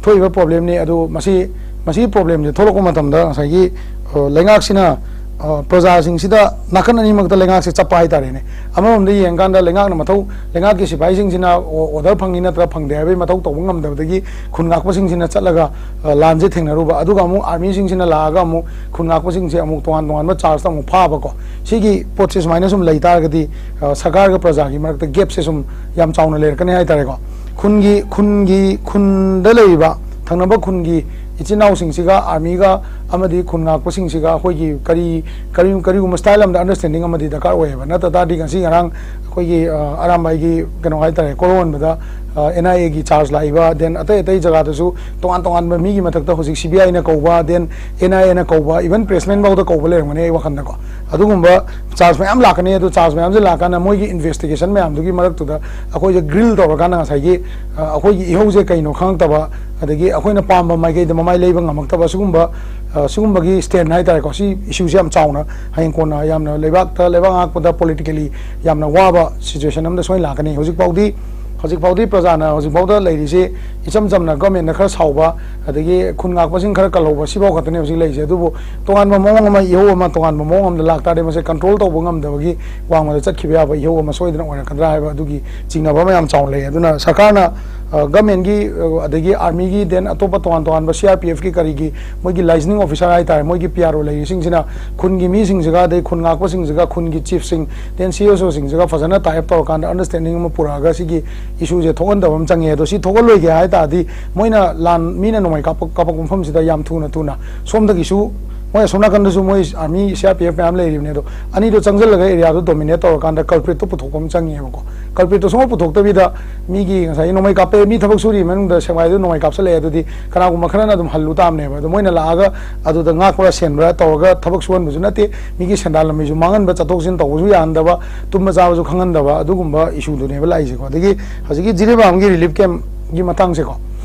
ꯊꯣꯛꯏꯕ ꯄ꯭ꯔꯣꯕ꯭ꯂꯦꯝꯅꯤ꯫ ꯑꯗꯨ ꯃꯁꯤ, ꯃꯁꯤꯒꯤ ꯄ꯭ꯔꯣꯕ꯭ꯂꯦꯝꯁꯦ ꯊꯣꯛꯂꯛꯄ ꯃꯇꯝꯗ ꯉꯁꯥꯏꯒꯤ, ꯑ, ꯂꯩꯉꯥꯛꯁꯤꯅ, ꯑ, ꯄ꯭ꯔꯖꯥꯁꯤꯡꯁꯤꯗ ꯅꯥꯀꯟ ꯑꯅꯤꯃꯛꯇ ꯂꯩꯉꯥꯛꯁꯦ ꯆꯞꯄ ꯍꯥꯏ ꯇꯥꯔꯦꯅꯦ꯫ ꯑꯃꯔꯣꯝꯗ ꯌꯦꯡꯀꯥꯟꯗ ꯂꯩꯉꯥꯛꯅ ꯃꯊꯧ, ꯂꯩꯉꯥꯛꯀꯤ ꯁꯤꯐꯥꯏꯁꯤꯡꯁꯤꯅ ꯑꯣ-, ꯑꯣꯔꯗꯔ ꯐꯪꯉꯤ ꯅꯠꯇ꯭ꯔ ꯐꯪꯗꯦ ꯍꯥꯏꯕꯒꯤ ꯃꯊꯧ ꯇꯧꯕ ꯉꯝꯗꯕꯗꯒꯤ ꯈꯨꯟ ꯉꯥꯛꯄꯁꯤꯡꯁꯤꯅ ꯆꯠꯂꯒ, ꯑ, ꯂꯥꯟꯁꯦ ꯊꯦꯡꯅꯔꯨꯕ, ꯑꯗꯨꯒ ꯑꯃꯨꯛ ꯑꯥꯔꯃꯤꯁꯤꯡꯁꯤꯅ ꯂꯥꯛꯑꯒ ꯑꯃꯨꯛ ꯈꯨꯟ ꯉꯥꯛꯄꯁꯤꯡꯁꯦ ꯑꯃꯨꯛ ꯇꯣꯉꯥꯟ ꯇꯣꯉꯥꯟꯕ ꯆꯥꯔꯖꯇ ꯑꯃꯨꯛ ꯐꯥꯕꯀꯣ꯫ ꯁꯤꯒꯤ ꯄꯣꯠꯁꯦ ꯁꯨꯃꯥꯏꯅ ꯁꯨꯝ ꯂꯩ ꯇꯥꯔꯒꯗꯤ, ꯑ, ꯁꯔꯀꯥꯔꯒ ꯄ꯭ꯔꯖꯥꯒꯤ ꯃꯔꯛꯇ ꯒꯦꯞꯁꯦ ꯁꯨꯝ ꯌꯥꯝ ꯆꯥꯎꯅ ꯂꯩꯔꯛꯀꯅꯤ ꯍꯥꯏ ꯇꯥꯔꯦꯀꯣ꯫ ꯈꯨꯟꯒꯤ, ꯈꯨꯟꯒꯤ, ꯈꯨꯟꯗ ꯂꯩꯔꯤꯕ ꯊꯪꯅꯕ ꯈꯨꯟꯒꯤ ꯏꯆꯤꯟ ꯏꯅꯥꯎꯁꯤꯡꯁꯤꯒ ꯑꯥꯔꯃꯤꯒ ꯑꯃꯗꯤ ꯈꯨꯟ ꯉꯥꯛꯄꯁꯤꯡꯁꯤꯒ ꯑꯩꯈꯣꯏꯒꯤ ꯀꯔꯤ ꯀꯔꯤ ꯀꯔꯤꯒꯨꯝꯕ ꯁ꯭ꯇꯥꯏꯜ ꯑꯃꯗ ꯑꯟꯗꯔꯁ꯭ꯇꯦꯟꯗꯤꯡ ꯑꯃꯗꯤ ꯗꯔꯀꯥꯔ ꯑꯣꯏꯌꯦꯕ꯫ ꯅꯠꯇ ꯇꯥꯔꯗꯤ ꯉꯁꯤ ꯉꯔꯥꯡ ꯑꯩꯈꯣꯏꯒꯤ ꯑ, ꯑꯔꯥꯝꯕꯥꯏꯒꯤ ꯀꯩꯅꯣ ꯍꯥꯏꯇꯥꯔꯦ, ꯀꯣꯔꯧꯍꯟꯕꯗ ꯑꯦꯟ ꯑꯥꯏ ꯑꯦꯒꯤ ꯆꯥꯔꯖ ꯂꯥꯛꯏꯕ, ꯗꯦꯟ ꯑꯇꯩ ꯑꯇꯩ ꯖꯒꯥꯗꯁꯨ ꯇꯣꯉꯥꯟ ꯇꯣꯉꯥꯟꯕ ꯃꯤꯒꯤ ꯃꯊꯛꯇ ꯍꯧꯖꯤꯛ ꯁꯤ ꯕꯤ ꯑꯥꯏꯅ ꯀꯧꯕ, ꯗꯦꯟ ꯑꯦꯟ ꯑꯥꯏ ꯑꯦꯅ ꯀꯧꯕ, ꯏꯚꯟ ꯄ꯭ꯔꯦꯁꯃꯦꯟ ꯐꯥꯎꯗ ꯀꯧꯕ ꯂꯩꯔꯝꯒꯅꯤ ꯑꯩ ꯋꯥꯈꯜꯗꯀꯣ꯫ ꯑꯗꯨꯒꯨꯝꯕ ꯆꯥꯔꯖ ꯃꯌꯥꯝ ꯂꯥꯛꯀꯅꯤ꯫ ꯑꯗꯨ ꯆꯥꯔꯖ ꯃꯌꯥꯝꯁꯦ ꯂꯥꯛꯀꯥꯟꯗ ꯃꯣꯏꯒꯤ ꯏꯟꯚꯦꯁꯇꯤꯒꯦꯁꯟ ꯃꯌꯥꯝꯗꯨꯒꯤ ꯃꯔꯛꯇꯨꯗ ꯑꯩꯈꯣꯏꯁꯦ ꯒ꯭ꯔꯤꯜ ꯇꯧꯔꯀꯥꯟꯗ ꯉꯁꯥꯏꯒꯤ ꯑ, ꯑꯩꯈꯣꯏꯒꯤ ꯏꯍꯧꯁꯦ ꯀꯩꯅꯣ ꯈꯪꯉꯛꯇꯕ, ꯑꯗꯒꯤ ꯑꯩꯈꯣꯏꯅ ꯄꯥꯝꯕ ꯃꯥꯏꯀꯩꯗ ꯃꯃꯥꯏ ꯂꯩꯕ ꯉꯝꯃꯛꯇꯕ, ꯁꯤꯒꯨꯝꯕ ꯑ, ꯁꯤꯒꯨꯝꯕꯒꯤ ꯁ꯭ꯇꯦꯟ ꯍꯥꯏꯇꯥꯔꯦꯀꯣ, ꯁꯤ ꯏꯁꯨꯁꯦ ꯌꯥꯝ ꯆꯥꯎꯅ ꯍꯌꯦꯡ ꯀꯣꯟꯅ ꯌꯥꯝꯅ ꯂꯩꯕꯥꯛꯇ, ꯂꯩꯕꯥꯛ ꯉꯥꯛꯄꯗ ꯄꯣꯂꯤꯇꯤꯀꯦꯂꯤ ꯌꯥꯝꯅ ꯋꯥꯕ ꯁꯤꯆꯨꯋꯦꯁꯟ ꯑꯃꯗ ꯁꯣꯏꯅ ꯂꯥꯛꯀꯅꯤ꯫ ꯍꯧꯖꯤꯛꯐꯥꯎꯗꯤ ꯍꯧꯖꯤꯛꯐꯥꯎꯗꯤ ꯄ꯭ꯔꯖꯥꯅ ꯍꯧꯖꯤꯛꯐꯥꯎꯗ ꯂꯩꯔꯤꯁꯤ ꯏꯆꯝ ꯆꯝꯅ ꯒꯃꯦꯟꯅ ꯈꯔ ꯁꯥꯎꯕ, ꯑꯗꯒꯤ ꯈꯨꯟ ꯉꯥꯛꯄꯁꯤꯡ ꯈꯔ ꯀꯜꯍꯧꯕ, ꯁꯤꯐꯥꯎ ꯈꯛꯇꯅꯦ ꯍꯧꯖꯤꯛ ꯂꯩꯔꯤꯁꯦ꯫ ꯑꯗꯨꯕꯨ ꯇꯣꯉꯥꯟꯕ ꯃꯑꯣꯡ ꯑꯃ, ꯏꯍꯧ ꯑꯃ, ꯇꯣꯉꯥꯟꯕ ꯃꯑꯣꯡ ꯑꯃꯗ ꯂꯥꯛꯇꯥꯔꯗꯤ ꯃꯁꯦ ꯀꯟꯇ꯭ꯔꯣꯜ ꯇꯧꯕ ꯉꯝꯗꯕꯒꯤ ꯋꯥꯡꯃꯗ ꯆꯠꯈꯤꯕ ꯌꯥꯕ ꯏꯍꯧ ꯑꯃ ꯁꯣꯏꯗꯅ ꯑꯣꯏꯔꯛꯀꯗ꯭ꯔꯥ ꯍꯥꯏꯕ ꯑꯗꯨꯒꯤ ꯆꯤꯡꯅꯕ ꯃꯌꯥꯝ ꯆꯥꯎꯅ ꯂꯩ꯫ ꯑꯗꯨꯅ ꯁꯔꯀꯥꯔꯅ, ꯑ, ꯒꯃꯦꯟꯒꯤ, ꯑ, ꯑꯗꯒꯤ ꯑꯥꯔꯃꯤꯒꯤ, ꯗꯦꯟ ꯑꯇꯣꯞꯄ ꯇꯣꯉꯥꯟ ꯇꯣꯉꯥꯟꯕ ꯁꯤ ꯑꯥꯔ ꯄꯤ ꯑꯦꯐꯀꯤ ꯀꯔꯤꯒꯤ ꯃꯣꯏꯒꯤ ꯂꯥꯏꯖꯅꯤꯡ ꯑꯣꯐꯤꯁꯥꯔ ꯍꯥꯏꯇꯥꯔꯦ, ꯃꯣꯏꯒꯤ ꯄꯤ ꯑꯥꯔ ꯑꯣ ꯂꯩꯔꯤꯁꯤꯡꯁꯤꯅ ꯈꯨꯟꯒꯤ ꯃꯤꯁꯤꯡꯁꯤꯒ, ꯑꯗꯩ ꯈꯨꯟ ꯉꯥꯛꯄꯁꯤꯡꯁꯤꯒ, ꯈꯨꯟꯒꯤ ꯆꯤꯐꯁꯤꯡ, ꯗꯦꯟ ꯁꯤ ꯑꯦꯁ ꯑꯣꯁꯤꯡꯁꯤꯒ ꯐꯖꯅ ꯇꯥꯏ ꯑꯞ ꯇꯧꯔꯀꯥꯟꯗ ꯑꯟꯗꯔꯁ꯭ꯇꯦꯟꯗꯤꯡ ꯑꯃ ꯄꯨꯔꯛꯑꯒ ꯁꯤꯒꯤ ꯏꯁꯨꯁꯦ ꯊꯣꯛꯍꯟꯗꯕ ꯑꯃ ꯆꯪꯉꯦ꯫ ꯑꯗꯣ ꯁꯤ ꯊꯣꯛꯍꯜꯂꯣꯏꯒꯦ ꯍꯥꯏ ꯇꯥꯔꯗꯤ ꯃꯣꯏꯅ ꯂꯥꯟ, ꯃꯤꯅ ꯅꯣꯡꯃꯩ ꯀꯥꯞꯄ-, ꯀꯥꯞꯄꯛꯄ ꯃꯐꯝꯁꯤꯗ ꯌꯥꯝ ꯊꯨꯅ ꯊꯨꯅ ꯁꯣꯝꯗꯒꯤꯁꯨ ꯃꯣꯏ ꯑꯁꯣꯝ ꯅꯥꯀꯟꯗꯁꯨ ꯃꯣꯏ army C R P F ꯃꯌꯥꯝ ꯂꯩꯔꯤꯕꯅꯦ꯫ ꯑꯗꯣ ꯑꯅꯤꯗꯣ ꯆꯪꯁꯤꯜꯂꯒ ꯑꯦꯔꯤꯌꯥꯗꯣ ꯗꯣꯃꯤꯅꯦꯠ ꯇꯧꯔꯀꯥꯟꯗ ꯀꯜꯄ꯭ꯔꯤꯠꯇꯣ ꯄꯨꯊꯣꯛꯄ ꯑꯃ ꯆꯪꯉꯦꯕꯀꯣ꯫ ꯀꯜꯄ꯭ꯔꯤꯠꯇꯣ ꯁꯨꯡꯄꯨ ꯄꯨꯊꯣꯛꯇꯕꯤꯗ ꯃꯤꯒꯤ ꯉꯁꯥꯏꯒꯤ ꯅꯣꯡꯃꯩ ꯀꯥꯞꯄꯦ, ꯃꯤ ꯊꯕꯛ ꯁꯨꯔꯤ ꯃꯅꯨꯡꯗ ꯁꯦꯛꯃꯥꯏꯗ ꯅꯣꯡꯃꯩ ꯀꯥꯞꯁꯜꯂꯛꯑꯦ, ꯑꯗꯨꯗꯤ ꯀꯅꯥꯒꯨꯝꯕ ꯈꯔꯅ ꯑꯗꯨꯝ ꯍꯜꯂꯨ ꯇꯥꯕꯅꯦꯕ꯫ ꯑꯗꯣ ꯃꯣꯏꯅ ꯂꯥꯛꯑꯒ ꯑꯗꯨꯗ ꯉꯥꯛꯄ꯭ꯔꯥ ꯁꯦꯟꯕ꯭ꯔꯥ ꯇꯧꯔꯒ ꯊꯕꯛ ꯁꯨꯍꯟꯕꯁꯨ ꯅꯠꯇꯦ, ꯃꯤꯒꯤ ꯁꯦꯟꯗꯥꯟ ꯂꯝꯕꯤꯁꯨ ꯃꯥꯡꯍꯟꯕ, ꯆꯠꯊꯣꯛ ꯆꯠꯁꯤꯟ ꯇꯧꯕꯁꯨ ꯌꯥꯍꯟꯗꯕ, ꯇꯨꯝꯕ ꯆꯥꯕꯁꯨ ꯈꯪꯍꯟꯗꯕ, ꯑꯗꯨꯒꯨꯝꯕ ꯏꯁꯨꯗꯨꯅꯦꯕ ꯂꯥꯛꯏꯁꯦꯀꯣ꯫ ꯑꯗꯒꯤ ꯍꯧꯖꯤꯛꯀꯤ ꯖꯤꯔꯤꯕꯥꯝꯒꯤ ꯔꯤꯂꯤꯐ ꯀꯦꯝꯞꯒꯤ ꯃꯇꯥꯡꯁꯦꯀꯣ,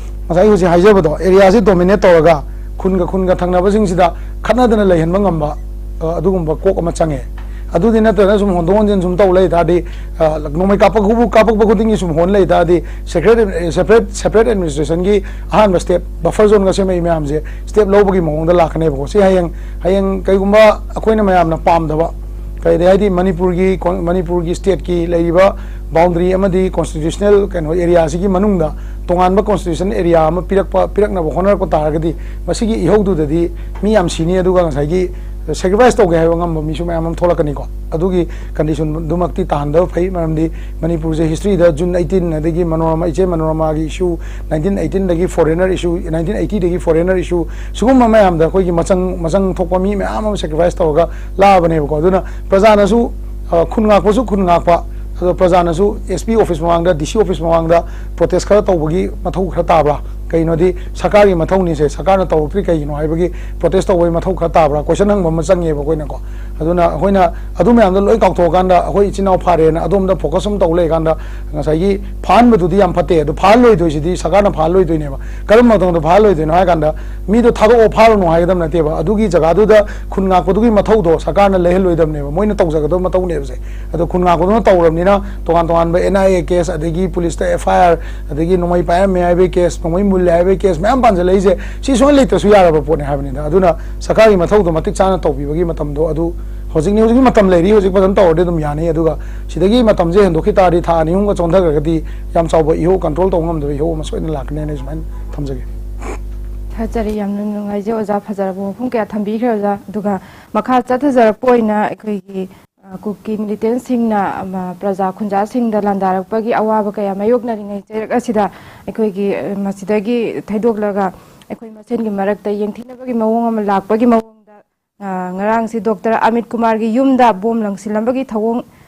ꯉꯁꯥꯏ ꯍꯧꯖꯤꯛ ꯍꯥꯏꯖꯕꯗꯣ, ꯑꯦꯔꯤꯌꯥꯁꯤ ꯗꯣꯃꯤꯅꯦꯠ ꯇꯧꯔꯒ ꯈꯨꯟꯒ ꯈꯨꯟꯒ ꯊꯪꯅꯕꯁꯤꯡꯁꯤꯗ ꯈꯠꯅꯗꯅ ꯂꯩꯍꯟꯕ ꯉꯝꯕ, ꯑ, ꯑꯗꯨꯒꯨꯝꯕ ꯀꯣꯛ ꯑꯃ ꯆꯪꯉꯦ꯫ ꯑꯗꯨꯗꯤ ꯅꯠꯇꯅ ꯁꯨꯝ ꯍꯣꯟꯗꯣꯛ ꯍꯣꯟꯖꯤꯟ ꯁꯨꯝ ꯇꯧ ꯂꯩ ꯇꯥꯔꯗꯤ, ꯑ, ꯅꯣꯡꯃꯩ ꯀꯥꯞꯄꯛꯄꯕꯨ, ꯀꯥꯞꯄꯛꯄ ꯈꯨꯗꯤꯡꯒꯤ ꯁꯨꯝ ꯍꯣꯟ ꯂꯩ ꯇꯥꯔꯗꯤ, ꯁꯦꯄꯔꯦꯠ, ꯁꯦꯄꯔꯦꯠ, ꯁꯦꯄꯔꯦꯠ ꯑꯦꯗꯃꯤꯅꯤꯁꯇ꯭ꯔꯦꯁꯟꯒꯤ ꯑꯍꯥꯟꯕ ꯁ꯭ꯇꯦꯞ, ꯕꯐꯔ ꯖꯣꯟꯒ ꯁꯦꯝꯃꯛꯏ ꯃꯌꯥꯝꯁꯦ ꯁ꯭ꯇꯦꯞ ꯂꯧꯕꯒꯤ ꯃꯑꯣꯡꯗ ꯂꯥꯛꯀꯅꯦꯕꯀꯣ꯫ ꯁꯤ ꯍꯌꯦꯡ, ꯍꯌꯦꯡ ꯀꯩꯒꯨꯝꯕ ꯑꯩꯈꯣꯏꯅ ꯃꯌꯥꯝꯅ ꯄꯥꯝꯗꯕ, ꯀꯩꯗ ꯍꯥꯏꯗꯤ ꯃꯅꯤꯄꯨꯔꯒꯤ ꯀꯣꯟ-, ꯃꯅꯤꯄꯨꯔꯒꯤ ꯁ꯭ꯇꯦꯠꯀꯤ ꯂꯩꯔꯤꯕ ꯕꯥꯎꯟꯗꯔꯤ ꯑꯃꯗꯤ ꯀꯣꯟꯁꯇꯤꯇ꯭ꯌꯨꯁꯅꯦꯜ ꯀꯩꯅꯣ ꯑꯦꯔꯤꯌꯥꯁꯤꯒꯤ ꯃꯅꯨꯡꯗ ꯇꯣꯉꯥꯟꯕ ꯀꯣꯟꯁꯇꯤꯇ꯭ꯌꯨꯁꯟ ꯑꯦꯔꯤꯌꯥ ꯑꯃ ꯄꯤꯔꯛꯄ, ꯄꯤꯔꯛꯅꯕ ꯍꯣꯠꯅꯔꯛꯄ ꯇꯥꯔꯒꯗꯤ ꯃꯁꯤꯒꯤ ꯏꯍꯧꯗꯨꯗꯗꯤ ꯃꯤ ꯌꯥꯝ ꯁꯤꯅꯤ꯫ ꯑꯗꯨꯒ ꯉꯁꯥꯏꯒꯤ ꯁꯦꯀ꯭ꯔꯤꯐꯥꯏꯁ ꯇꯧꯒꯦ ꯍꯥꯏꯕ ꯉꯝꯕ ꯃꯤꯁꯨ ꯃꯌꯥꯝ ꯑꯃ ꯊꯣꯛꯂꯛꯀꯅꯤꯀꯣ꯫ ꯑꯗꯨꯒꯤ ꯀꯟꯗꯤꯁꯟꯗꯨꯃꯛꯇꯤ ꯇꯥꯍꯟꯗꯕ ꯐꯩ꯫ ꯃꯔꯝꯗꯤ ꯃꯅꯤꯄꯨꯔꯁꯦ ꯍꯤꯁꯇ꯭ꯔꯤꯗ ꯖꯨꯟ ꯑꯩꯠꯇꯤꯟ, ꯑꯗꯒꯤ ꯃꯅꯣꯔꯃꯥ, ꯏꯆꯦ ꯃꯅꯣꯔꯃꯥꯒꯤ ꯏꯁꯨ, ꯅꯥꯏꯟꯇꯤꯟ ꯑꯩꯠꯇꯤꯟꯗꯒꯤ ꯐꯣꯔꯦꯅꯔ ꯏꯁꯨ, ꯅꯥꯏꯟꯇꯤꯟ ꯑꯩꯠꯇꯤꯗꯒꯤ ꯐꯣꯔꯦꯅꯔ ꯏꯁꯨ, ꯁꯤꯒꯨꯝꯕ ꯃꯌꯥꯝꯗ ꯑꯩꯈꯣꯏꯒꯤ ꯃꯆꯪ ꯃꯆꯪ ꯊꯣꯛꯄ ꯃꯤ ꯃꯌꯥꯝ ꯑꯃ ꯁꯦꯀ꯭ꯔꯤꯐꯥꯏꯁ ꯇꯧꯔꯒ ꯂꯥꯛꯑꯕꯅꯦꯕꯀꯣ꯫ ꯑꯗꯨꯅ ꯄ꯭ꯔꯖꯥꯅꯁꯨ, ꯑ, ꯈꯨꯟ ꯉꯥꯛꯄꯁꯨ ꯈꯨꯟ ꯉꯥꯛꯄ, ꯑꯗꯣ ꯄ꯭ꯔꯖꯥꯅꯁꯨ ꯑꯦꯁ ꯄꯤ ꯑꯣꯐꯤꯁ ꯃꯃꯥꯡꯗ, ꯗꯤ ꯁꯤ ꯑꯣꯐꯤꯁ ꯃꯃꯥꯡꯗ ꯄ꯭ꯔꯣꯇꯦꯁ ꯈꯔ ꯇꯧꯕꯒꯤ ꯃꯊꯧ ꯈꯔ ꯇꯥꯕ꯭ꯔꯥ? ꯀꯩꯅꯣꯗꯤ ꯁꯔꯀꯥꯔꯒꯤ ꯃꯊꯧꯅꯤꯁꯦ, ꯁꯔꯀꯥꯔꯅ ꯇꯧꯔꯛꯇ꯭ꯔꯤ ꯀꯩꯒꯤꯅꯣ ꯍꯥꯏꯕꯒꯤ ꯄ꯭ꯔꯣꯇꯦꯁ ꯇꯧꯕꯒꯤ ꯃꯊꯧ ꯈꯔ ꯇꯥꯕ꯭ꯔꯥ? ꯀꯣꯏꯁꯟ ꯍꯪꯕ ꯑꯃ ꯆꯪꯉꯦꯕ ꯑꯩꯈꯣꯏꯅꯀꯣ꯫ ꯑꯗꯨꯅ ꯑꯩꯈꯣꯏꯅ ꯑꯗꯨ ꯃꯌꯥꯝꯗꯣ ꯂꯣꯏ ꯀꯥꯎꯊꯣꯛꯑꯀꯥꯟꯗ ꯑꯩꯈꯣꯏ ꯏꯆꯤꯟ ꯏꯅꯥꯎ ꯐꯥꯔꯦꯅ ꯑꯗꯣꯝꯗ ꯐꯣꯀꯁ ꯑꯃ ꯇꯧ ꯂꯩꯀꯥꯟꯗ ꯉꯁꯥꯏꯒꯤ ꯐꯥꯍꯟꯕꯗꯨꯗꯤ ꯌꯥꯝ ꯐꯠꯇꯦ꯫ ꯑꯗꯣ ꯐꯥꯍꯜꯂꯣꯏꯗꯣꯏꯁꯤꯗꯤ ꯁꯔꯀꯥꯔꯅ ꯐꯥꯍꯜꯂꯣꯏꯗꯣꯏꯅꯦꯕ꯫ ꯀꯔꯝꯕ ꯃꯇꯝꯗ ꯐꯥꯍꯜꯂꯣꯏꯗꯣꯏꯅꯣ ꯍꯥꯏ ꯀꯥꯟꯗ ꯃꯤꯗꯣ ꯊꯥꯗꯣꯛꯑꯣ ꯐꯥꯔꯨꯅꯣ ꯍꯥꯏꯒꯗꯕ ꯅꯠꯇꯦꯕ꯫ ꯑꯗꯨꯒꯤ ꯖꯒꯥꯗꯨꯗ ꯈꯨꯟ ꯉꯥꯛꯄꯗꯨꯒꯤ ꯃꯊꯧꯗꯣ ꯁꯔꯀꯥꯔꯅ ꯂꯩꯍꯜꯂꯣꯏꯗꯕꯅꯦꯕ꯫ ꯃꯣꯏꯅ ꯇꯧꯖꯒꯗꯕ ꯃꯊꯧꯅꯦꯕꯁꯦ꯫ ꯑꯗꯣ ꯈꯨꯟ ꯉꯥꯛꯄꯗꯨꯅ ꯇꯧꯔꯕꯅꯤꯅ ꯇꯣꯉꯥꯟ ꯇꯣꯉꯥꯟꯕ ꯑꯦꯟ ꯑꯥꯏ ꯑꯦ ꯀꯦꯁ, ꯑꯗꯒꯤ ꯄꯨꯂꯤꯁꯇ ꯑꯦꯐ ꯑꯥꯏ ꯑꯥꯔ, ꯑꯗꯒꯤ ꯅꯣꯡꯃꯩ ꯄꯥꯏꯔꯝꯃꯦ ꯍꯥꯏꯕꯒꯤ ꯀꯦꯁ, ꯅꯣꯡꯃꯩ ꯃꯨꯜꯂꯦ ꯍꯥꯏꯕꯒꯤ ꯀꯦꯁ ꯃꯌꯥꯝ ꯄꯥꯟꯁꯤꯜꯂꯛꯏꯁꯦ ꯁꯤ ꯁꯨꯡꯂꯩ ꯂꯩꯇ꯭ꯔꯁꯨ ꯌꯥꯔꯕ ꯄꯣꯠꯅꯤ ꯍꯥꯏꯕꯅꯤꯗ꯫ ꯑꯗꯨꯅ ꯁꯔꯀꯥꯔꯒꯤ ꯃꯊꯧꯗꯣ ꯃꯇꯤꯛ ꯆꯥꯅ ꯇꯧꯕꯤꯕꯒꯤ ꯃꯇꯝꯗꯣ ꯑꯗꯨ ꯍꯧꯖꯤꯛꯅꯤ, ꯍꯧꯖꯤꯛꯀꯤ ꯃꯇꯝ ꯂꯩꯔꯤ, ꯍꯧꯖꯤꯛ ꯐꯖꯅ ꯇꯧꯔꯗꯤ ꯑꯗꯨꯝ ꯌꯥꯅꯤ꯫ ꯑꯗꯨꯒ ꯁꯤꯗꯒꯤ ꯃꯇꯝꯁꯦ ꯍꯦꯟꯗꯣꯛꯈꯤ ꯇꯥꯔꯗꯤ ꯊꯥ ꯑꯅꯤ ꯑꯍꯨꯝꯒ ꯆꯣꯟꯊꯈ꯭ꯔꯒꯗꯤ ꯌꯥꯝ ꯆꯥꯎꯕ ꯏꯍꯧ, ꯀꯟꯇ꯭ꯔꯣꯜ ꯇꯧꯕ ꯉꯝꯗꯕ ꯏꯍꯧ ꯑꯃ ꯁꯣꯏꯗꯅ ꯂꯥꯛꯀꯅꯤ ꯍꯥꯏꯅ ꯑꯩ ꯁꯨꯃꯥꯏꯅ ꯊꯝꯖꯒꯦ꯫ ꯊꯥꯒꯠꯆꯔꯤ꯫ ꯌꯥꯝꯅ ꯅꯨꯡꯉꯥꯏꯖꯩ ꯑꯣꯖꯥ, ꯐꯖꯔꯕ ꯋꯥꯐꯝ ꯀꯌꯥ ꯊꯝꯕꯤꯈ꯭ꯔꯦ ꯑꯣꯖꯥ꯫ ꯑꯗꯨꯒ ꯃꯈꯥ ꯆꯠꯊꯖꯔꯛꯄ ꯑꯣꯏꯅ ꯑꯩꯈꯣꯏꯒꯤ, ꯑ, ꯀꯨꯀꯤ ꯃꯤꯂꯤꯇꯦꯟꯁꯤꯡꯅ, ꯑꯃ, ꯄ꯭ꯔꯖꯥ ꯈꯨꯟꯖꯥꯁꯤꯡꯗ ꯂꯥꯟꯗꯥꯔꯛꯄꯒꯤ ꯑꯋꯥꯕ ꯀꯌꯥ ꯃꯥꯌꯣꯛꯅꯔꯤꯉꯩ ꯆꯩꯔꯛ ꯑꯁꯤꯗ ꯑꯩꯈꯣꯏꯒꯤ, ꯑ, ꯃꯁꯤꯗꯒꯤ ꯊꯩꯗꯣꯛꯂꯒ ꯑꯩꯈꯣꯏ ꯃꯁꯦꯟꯒꯤ ꯃꯔꯛꯇ ꯌꯦꯡꯊꯤꯅꯕꯒꯤ ꯃꯑꯣꯡ ꯑꯃ ꯂꯥꯛꯄꯒꯤ ꯃꯑꯣꯡꯗ, ꯑ, ꯉꯔꯥꯡꯁꯤ ꯗꯣꯛꯇꯔ ꯑꯃꯤꯠ ꯀꯨꯃꯥꯔꯒꯤ ꯌꯨꯝꯗ ꯕꯣꯝ ꯂꯪꯁꯤꯜꯂꯝꯕꯒꯤ ꯊꯧꯑꯣꯡ